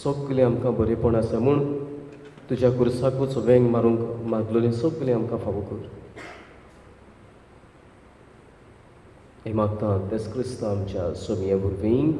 सगळें आमकां बरेंपण आसा म्हूण तुज्या खुर्साकूच वेंग मारूंक मागलेलें सगळें आमकां फावो कर. हें मागता तेच क्रिस्ता आमच्या सोमये वरवीं.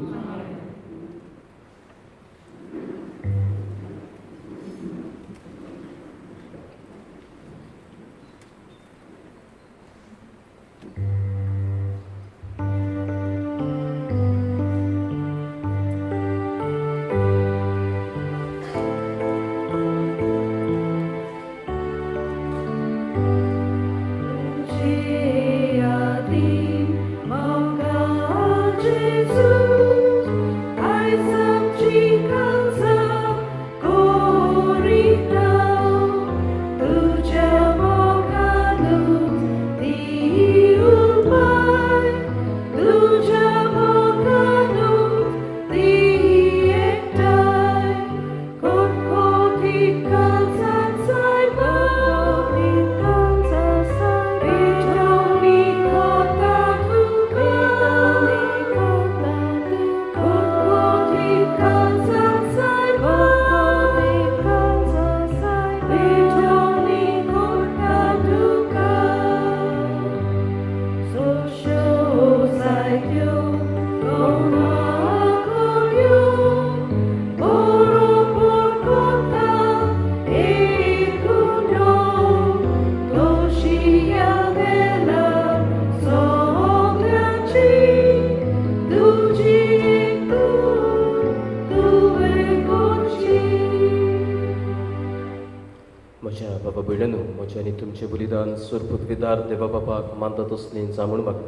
म्हजें आनी तुमचें बलिदान सरपृथ्वीदार देवा बापाक मानता तसलें जामूण मागता.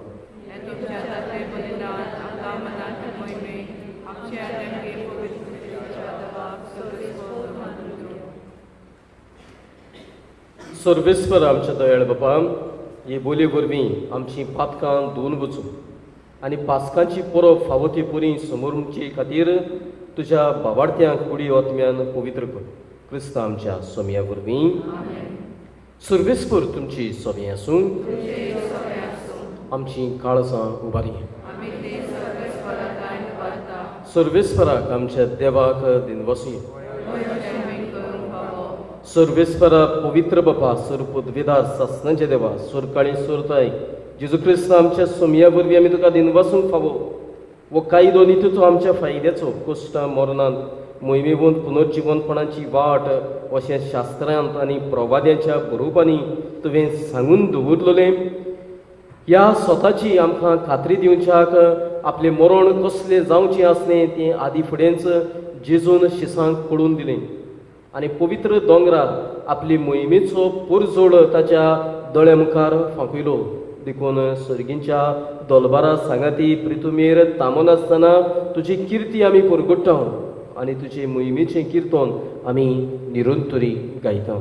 सर्वेस्पर आमच्या दयाळ बापा, हे बोलये वरवीं आमचीं पातकां धुवन वचूं आनी पासकांची परब फावो ती पुरी समोरचे खातीर तुज्या बावार्थ्यांक कुडी आत्म्यान पवित्र कर. क्रिस्ता आमच्या सोमया वरवीं. सर्वेस्पर तुमची सोमी आसूं. आमची काळजां उबारी. सर्वेस्पराक आमच्या देवाक दिनवासूया. सर्वेस्परा पवित्र बापा, सरपदवेदार सासनाचे देवा, सुरकाळी सुरताय जेजू क्रिस्त आमच्या सोमया वरवीं आमी तुका दिनवासूंक फावो. वो कायदो नितीचो आमच्या फायद्याचो कश्टां मरणांत मोहिमेवंत पुनर्जिवनपणाची वाट अशें शास्त्रांत आनी प्रवाद्यांच्या बरोवपांनी तुवें सांगून दवरलेलें. ह्या स्वताची आमकां खात्री दिवच्याक आपलें मरण कसलें जावचें आसलें तें आदी फुडेंच जेजून शिसांक कळून दिलें आनी पवित्र दोंगरार आपली मोहिमेचो पुरजोड ताच्या दोळ्या मुखार फांकयलो. देखून सर्गींच्या दोलबारा सांगाती प्रितुमेर तामनासतना तुजी किर्ती आमी परगट्टा आनी तुजे मोहिमेचें किर्तन आमी निरंतरी गायता.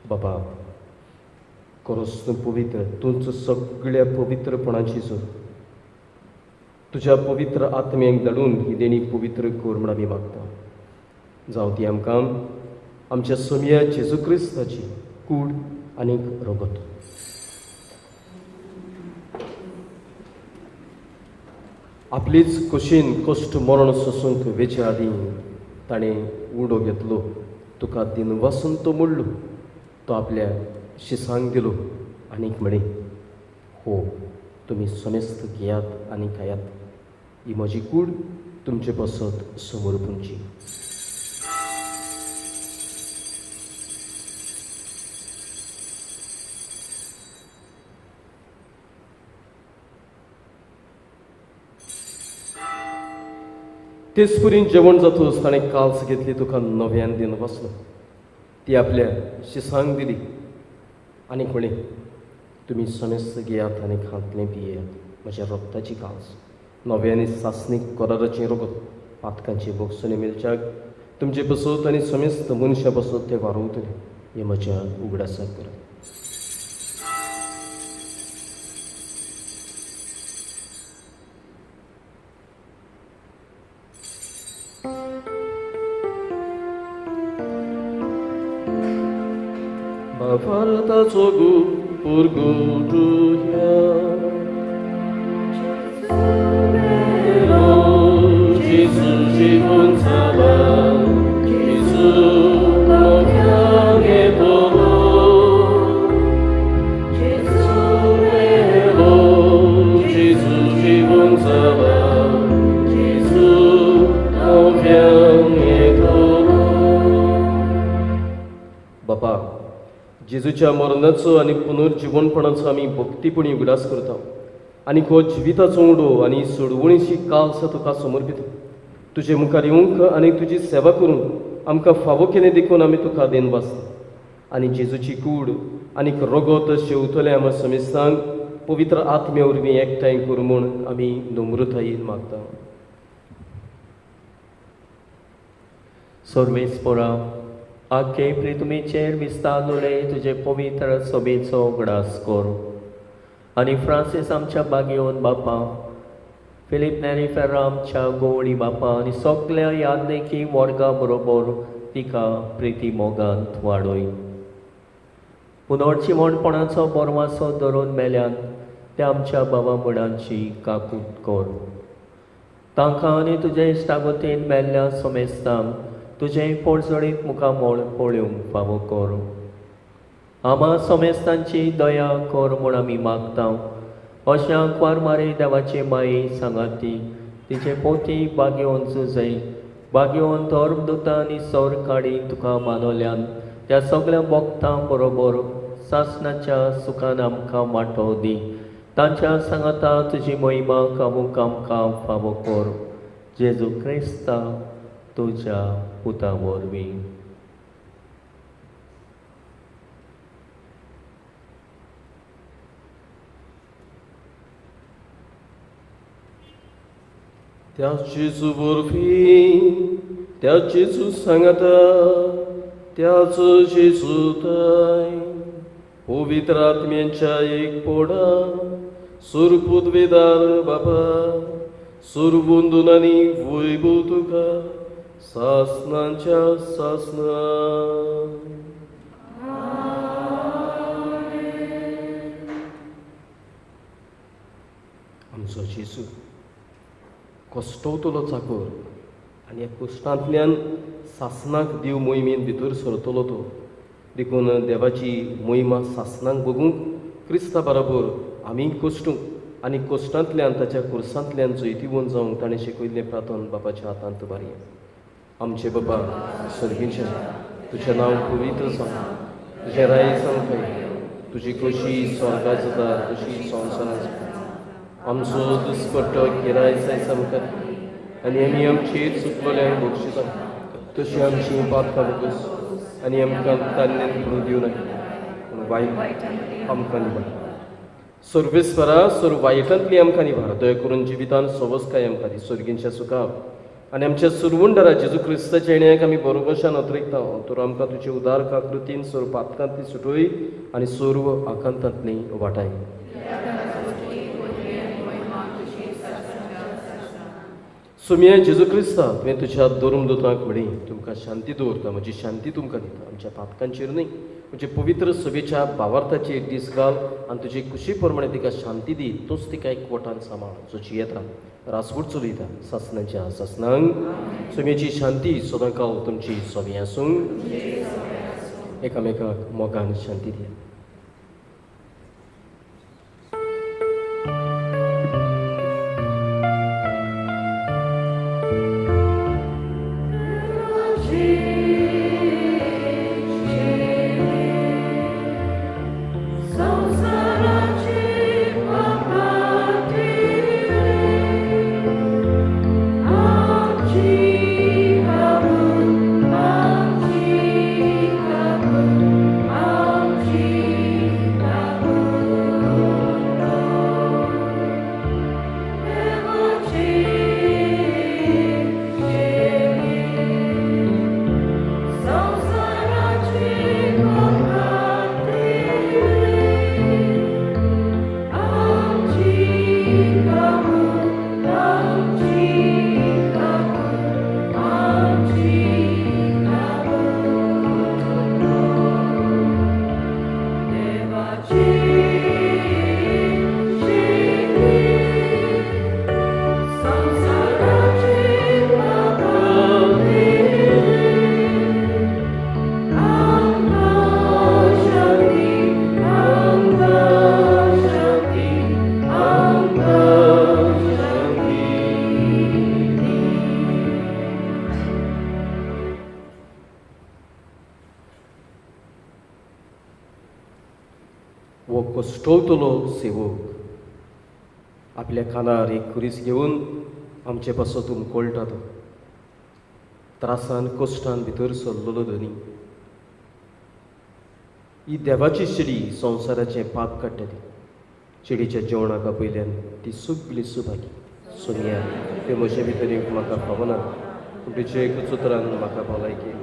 बाबा, खरोच पवित्र, तूंच सगळ्या पवित्रपणाची जोड. तुज्या पवित्र आत्म्यांक धाडून ही देणी पवित्र कर म्हूण आमी मागता. जावं ती आमकां आमच्या सोमया जेजू क्रिस्ताची कूड आनी रगत. आपलीच कुशीन कश्ट मरण सोसूंक वेचे आदीं ताणें उडो घेतलो, तुका दिनवासून तो मोडलो, तो आपल्या शिसांक दिलो आनीक म्हळें, हो तुमी समेस्त घेयात आनी खायात, ही म्हजी कूड तुमचे पासत समर्पूंची. तेच पुरीन जेवण जातूच ताणें काल्स घेतली, तुका नव्यान दिन वाचलो, ती आपल्या शिसांक दिली आनी म्हळें, तुमी समेस्त घेयात आनी खातलें पियेयात, म्हज्या रक्ताची काल्स नव्यानी सासणीक कराराचें रगत पातकांची भोगसणी मेळच्याक तुमचे बसत आनी समेस्त मनशां बसत ते वारवतले, हें म्हज्या उगडासाक करात. भारताचो पुरगुटुया जेजू जीवन जाला, जेजू नव्याने बोलो, जेजू मेलो, जेजू जीवन जाला, जेजू नव्याने बोलो. बापा, जेजूच्या मरणाचो आनी पुनर्जिवनपणाचो आमी भक्तीपणी उगडास करता आनी हो जिविताचो उडो आनी सोडवणीची काल्स तुका समर्पिता. तुजे मुखार येवंक आनी तुजी सेवा करूंक आमकां फावो केलें देखून आमी तुका देनवासता आनी जेजूची कूड आनी रगत शेवतले आमकां समेस्तांक पवित्र आत्म्या वरवीं एकठांय करूं म्हूण आमी नम्रतायेन मागता. सर्वेस्परा, आगे प्रितुमीचेर विस्तारलोले तुजे पवित्र सभेचो उगडास कर आनी फ्रांसीस आमच्या बागेवन बापा, फिलीप नेरी फेर्रा आमच्या गोवळी बापा आनी सगल्या यादनेकी वर्गा बरोबर तिका प्रिती मोगांत वाडय. पुनर्जिवणपणाचो बरवासो धरून मेल्यान त्या आमच्या बाबा मुडांची काकूत कर. तांकां आनी तुजे इश्टागतीन मेल्ल्या सोमेस्तांक तुजें पोळजळीत मुखामळ पळोवंक फावो कर. आमा सोमेस्तांची दया कर म्हूण आमी मागता. अशा कुवारमारी देवाची माई सांगाती तिचे पोती बागेवन जुजय बागेवन धर्मदुतां आनी सौर काडी तुका मानवल्यान त्या सगळ्या भक्तां बरोबर सासणाच्या सुखान आमकां वांटो दी. तांच्या सांगाता तुजी महिमा गावूंक आमकां फावो कर. जेजू क्रिस्ता तुज्या पुता वरवीं. त्या जेजू वरवीं, त्या जेजू सांगाता, त्याच जेजू थंय पवित्र आत्म्यांच्या एक पोडा सुरपुदवेदार बाबा सुरबुंदून आनी वैभव तुका सासनाच्या सासना. आमचो जेजू कश्टवतलो चाकर आनी ह्या कश्टांतल्यान सासनाक देव मोहिमेन भितर सरतलो तो. देखून देवाची मोहिमा सासनाक बगूंक क्रिस्ता बरोबर आमी कश्टूंक आनी कश्टांतल्यान ताच्या कुर्सांतल्यान जैतिवंत जावंक ताणें शिकयल्लें प्रार्थन बापाच्या हातांत बारया. आमचे बाबा सर्गींचे, तुजें नांव पवित्र जावं, तुजें राय जावं, तुजी खोशी स्वर्गात जाता तशी संवसारांत जाता. आमचो दुस्पट्टो गिराय जायत आमकां आनी आमी आमची चुकलोल्यांक बक्षिता तशी आमची पातकां बगस आनी आमकां तान्यान करून दिवं नाका पूण वायट आमकां निभार. सर्वेस्परा सर्व वायटांतली आमकां निभार. दया करून जिवितान सवसकाय आमकां दी सर्गींच्या सुखा आनी आमच्या सुरवुंडरा जेजू क्रिस्ताच्या येण्याक आमी बरोबरशान अतरिकता. तर आमकां तुजे उदार काकृतीन सर्व पातकांतली सुटोय आनी सर्व आकांतांतली वाटाय. सुमिया जेजू क्रिस्ता, तुवें तुज्या धर्मदुतांक म्हळी, तुमकां शांती दवरता, म्हजी शांती तुमकां दिता. आमच्या पातकांचेर न्हय म्हजे पवित्र सभेच्या भावार्थाचेर दीस घाल आनी तुजे कुशी प्रमाणे तिका शांती दी. तूंच तिका एकवटान सांबाळ जो जियेता रासवूट चलयता सासनाच्या सासनांक. सुम्याची शांती सदांकाल तुमची सोबी आसूं. एकामेकाक मोगान शांती दिया. कश्टवतलो सेवक आपल्या कानार एक खुरीस घेवन आमचे पासत उमकळटा. तो त्रासान कश्टान भितर सरलेलो धनी ही देवाची शिडी संवसाराचें पाप काडटा. ती शिडीच्या जेवणाक आपयल्यान ती सगळी सुभागी सोनिया ते म्हजे भितर येवंक म्हाका फावना पूण तुजे एकूच उतरान म्हाका भलायकी.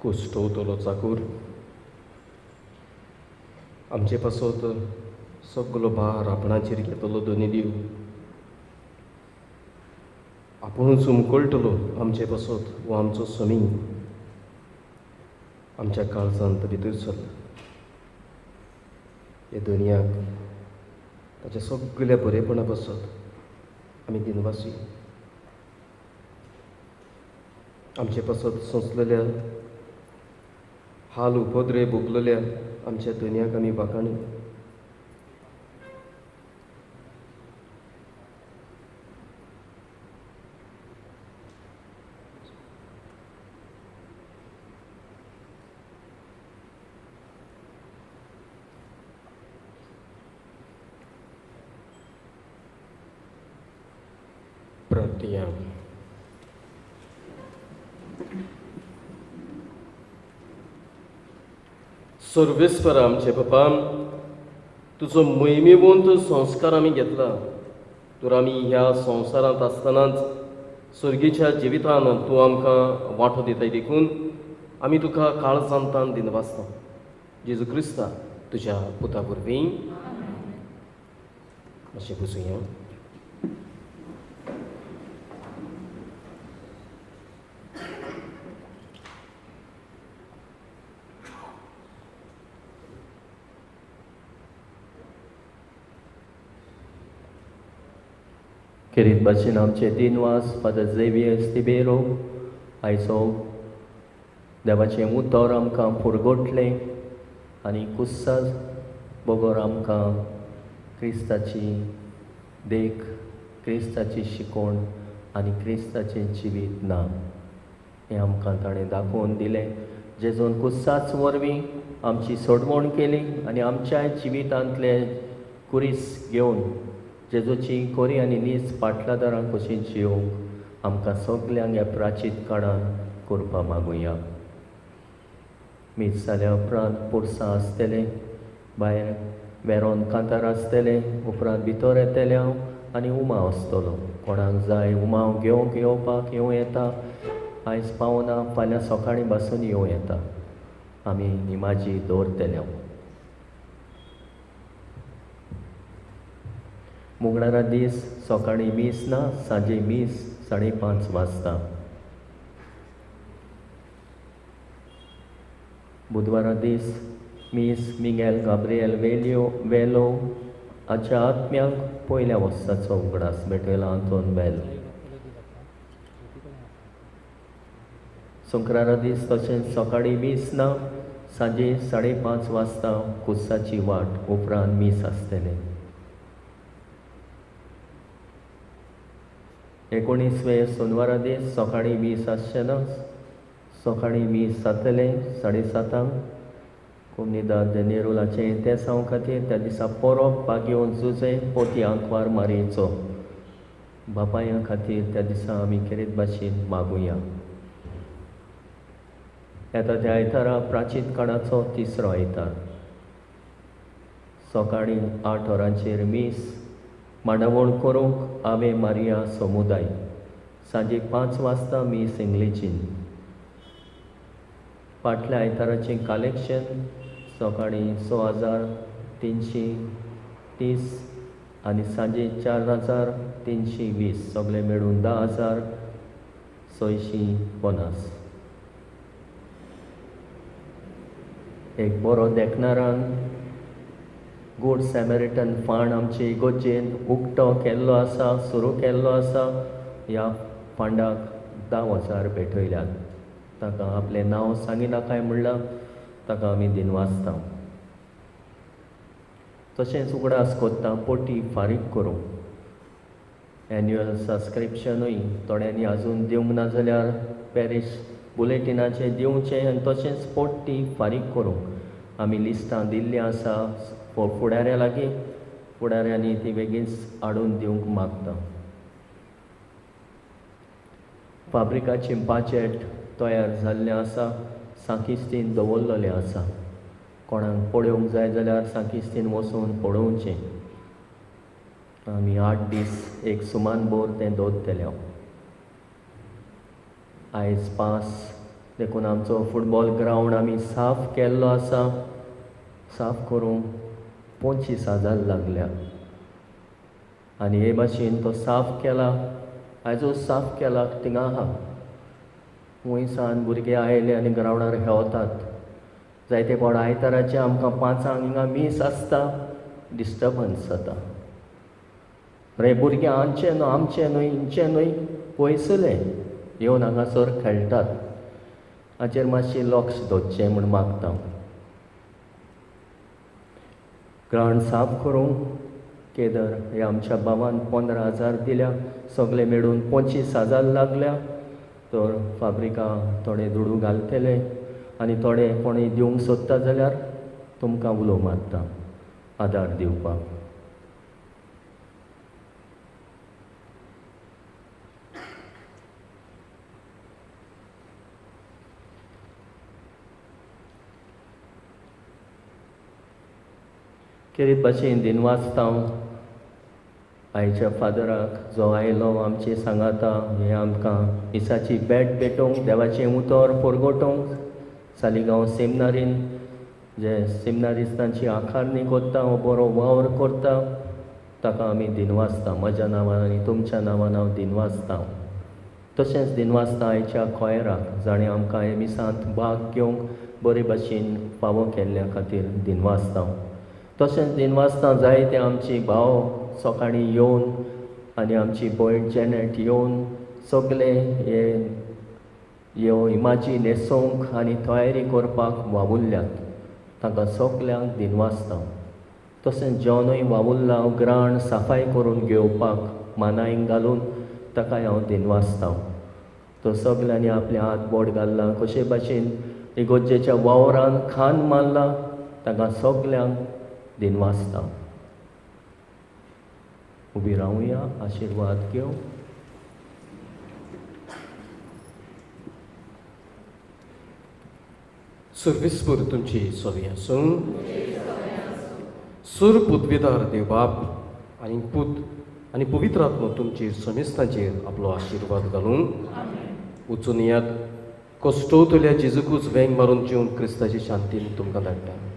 कुश्टवतलो चाकूर आमचे पासत सगलो भार आपणाचेर घेतलो दोनी दिव आपुणूच उमकळटलो आमचे पासत वो आमचो समी आमच्या काळजांत भितर सरला. ह्या दुनियाक ताच्या सगल्या बरेपणा पासत आमी दिनवासी. आमचे पासत सोंसलेल्या हाल उपद्रे भोगलेल्या आमच्या धनयाक आमी वाखाणी. प्रार्थया. सर्वेस्पर आमचे बापा, तुजो महिमेवंत संस्कार आमी घेतला तर आमी ह्या संवसारांत आसतनाच सर्गीच्या जिवितान तूं आमकां वांटो दिताय देखून आमी तुका काळजांतान दिनवासता. जेजू क्रिस्ता तुज्या पुता वरवीं. मातशें बसुया. खेरीत भाशेन आमचे दिनवास फादर झेवियर सिबेरो आयचो देवाचें उतर आमकां पुरगोटलें आनी कुस्सा बगर आमकां क्रिस्ताची देख, क्रिस्ताची शिकवण आनी क्रिस्ताचें जिवीत ना हें आमकां ताणें दाखोवन दिलें. जेजून कुस्साच वरवीं आमची सोडवण केली आनी आमच्या जिवितांतले कुरीस घेवन जेजूची कोरी आनी नीज पाटलादारां कशी जियोवंक आमकां सगल्यांक ह्या प्राचीत काळान करपा मागुया. मीस जाल्या उपरांत पोरसां आसतलें, भायर वेरोन कांतार आसतलें, उपरांत भितर येतलें हांव आनी उमाव आसतलो. कोणाक जाय उमाव घेवंक येवपाक येवं येता, आयज पावना फाल्यां सकाळीं बसून येवं येता. आमी निमाजी दवरतले. मंगळारा दीस सकाळीं मीस ना, सांजे मीस 5:30 वाजता. बुधवारा दीस मीस मिगेल गाब्रियल वेल्यो वेलो हाच्या आत्म्यांक पयल्या वर्साचो उगडास भेटयला आंतोन वेल. संक्रारा दीस तशेंच सकाळीं मीस ना, सांजे 5:30 वाजता कुस्साची वाट उपरांत मीस आसतलें. 19वे सोनवारा दीस सकाळीं मीस आसचें ना, सकाळीं मीस जातलें 7:30. कोमनिदाद नेरुलाचें तेसांव खातीर त्या दिसा पोरोब बागेवन जुजे पोती आंकवार मारयेचो बापायां खातीर त्या दिसा आमी खेरीत भाशेन मागुया. येता त्या आयतारा प्राचीत काळाचो तिसरो आयतार सकाळीं 8 वरांचेर मीस मांडावळ करूंक आवे मारिया समुदाय. सांजे 5 वाजता मीस इंग्लिशीन. फाटल्या आयताराचें कलेक्शन सकाळीं 6,330 आनी सांजे 4,320, सगळे मेळून 10,650. एक बरो देखणारान गूड सॅमेरिटन फंड आमचे इगोर्जेन उक्तो केल्लो आसा, सुरू केल्लो आसा. ह्या फंडाक 10,000 भेटयल्यात. ताका आपलें नांव सांगिनाकाय म्हणलां, ताका आमी दिनवासता. तशेंच उगडास कोत्ता पोटी फारीक करूंक. एन्युअल सबस्क्रिप्शनूय थोड्यांनी आजून दिवंक ना जाल्यार पॅरीश बुलेटिनाचें दिवचें आनी तशेंच पोटी फारीक करूंक आमी लिस्टां दिल्लीं आसा फुडाऱ्या लागीं. फुडाऱ्यांनी ती बेगीनच हाडून दिवंक मागता. फाब्रिकाचें बजट तयार जाल्लें आसा, सांकिस्तीन दवरलेलें आसा. कोणाक पळोवंक जाय जाल्यार सांकिस्तीन वचून पळोवचें. आमी 8 दीस एक सुमान भर तें दवरतले. आयज पास देखून आमचो फुटबॉल ग्रावंड आमी साफ केल्लो आसा. साफ करूंक 25,000 लागल्या आनी हे भाशेन तो साफ केला. आयजो साफ केला थिंगा आहा. वयसान भुरगे आयले आनी ग्रावंडार खेळतात. जायते फावट आयताराचे आमकां 5 हिंगा मीस आसता, डिस्टर्बन्स जाता. रे भुरगे आमचे न्हू, आमचे न्हय, इंचे न्हय, पयसुले येवन हांगासर खेळटात. हाचेर मातशें लक्ष दवरचें म्हूण मागता. ग्रावंड साफ करूंक केदर हे आमच्या भावान 15,000 दिल्या, सगळे मेळून 25,000 लागल्या. तर फाब्रिका थोडे दुडू घालतले आनी थोडे कोणूय दिवंक सोदता जाल्यार तुमकां उलो मारता आदार दिवपाक. खेरीत भाशेन दिनवासता आयच्या फादराक जो आयलो आमचे सांगाता हे आमकां मिसाची भेट भेटोवंक, देवाचें उतर परगटोवंक. सालिगांव सेमिनारीन जे सेमिनारिस्तांची आकारणी करता, हो बरो वावर करता, ताका आमी दिनवासता. म्हज्या नांवान आनी तुमच्या नांवान हांव दिनवासता. तशेंच दिनवासता आयच्या कॉयराक जाणें आमकां हे मिसांत भाग घेवंक बरे भाशेन फावो केल्ल्या खातीर दिनवासता. तशेंच दिनवासता जायते आमची भाव सकाळीं येवन आनी आमची भयण जेनेट येवन सगळे हे ह्यो इमाजी न्हेसोवंक आनी तयारी करपाक वावुरल्यात, तांकां सगल्यांक दिनवासता. तशेंच जेवणूय वावुरला ग्राण सफाय करून घेवपाक मानायक घालून, ताकाय हांव दिनवासता. तो सगल्यांनी आपले हात बोट घालला, कशे भाशेन इगोर्जेच्या वावरान खान मारला, तांकां सगल्यांक दिनवासता. उबी रावया, आशिर्वाद घेवं. सर्विसपूर तुमची सवी आसूं. सूर पुतवेदार देवबाप आनी पूत आनी पवित्र आत्मो तुमचेर समेस्तांचेर आपलो आशिर्वाद घालूं. वचून येयात, कश्टवतल्या जेजूकूच वेंग मारून जेवन क्रिस्ताची शांतीन तुमकां धाडटा.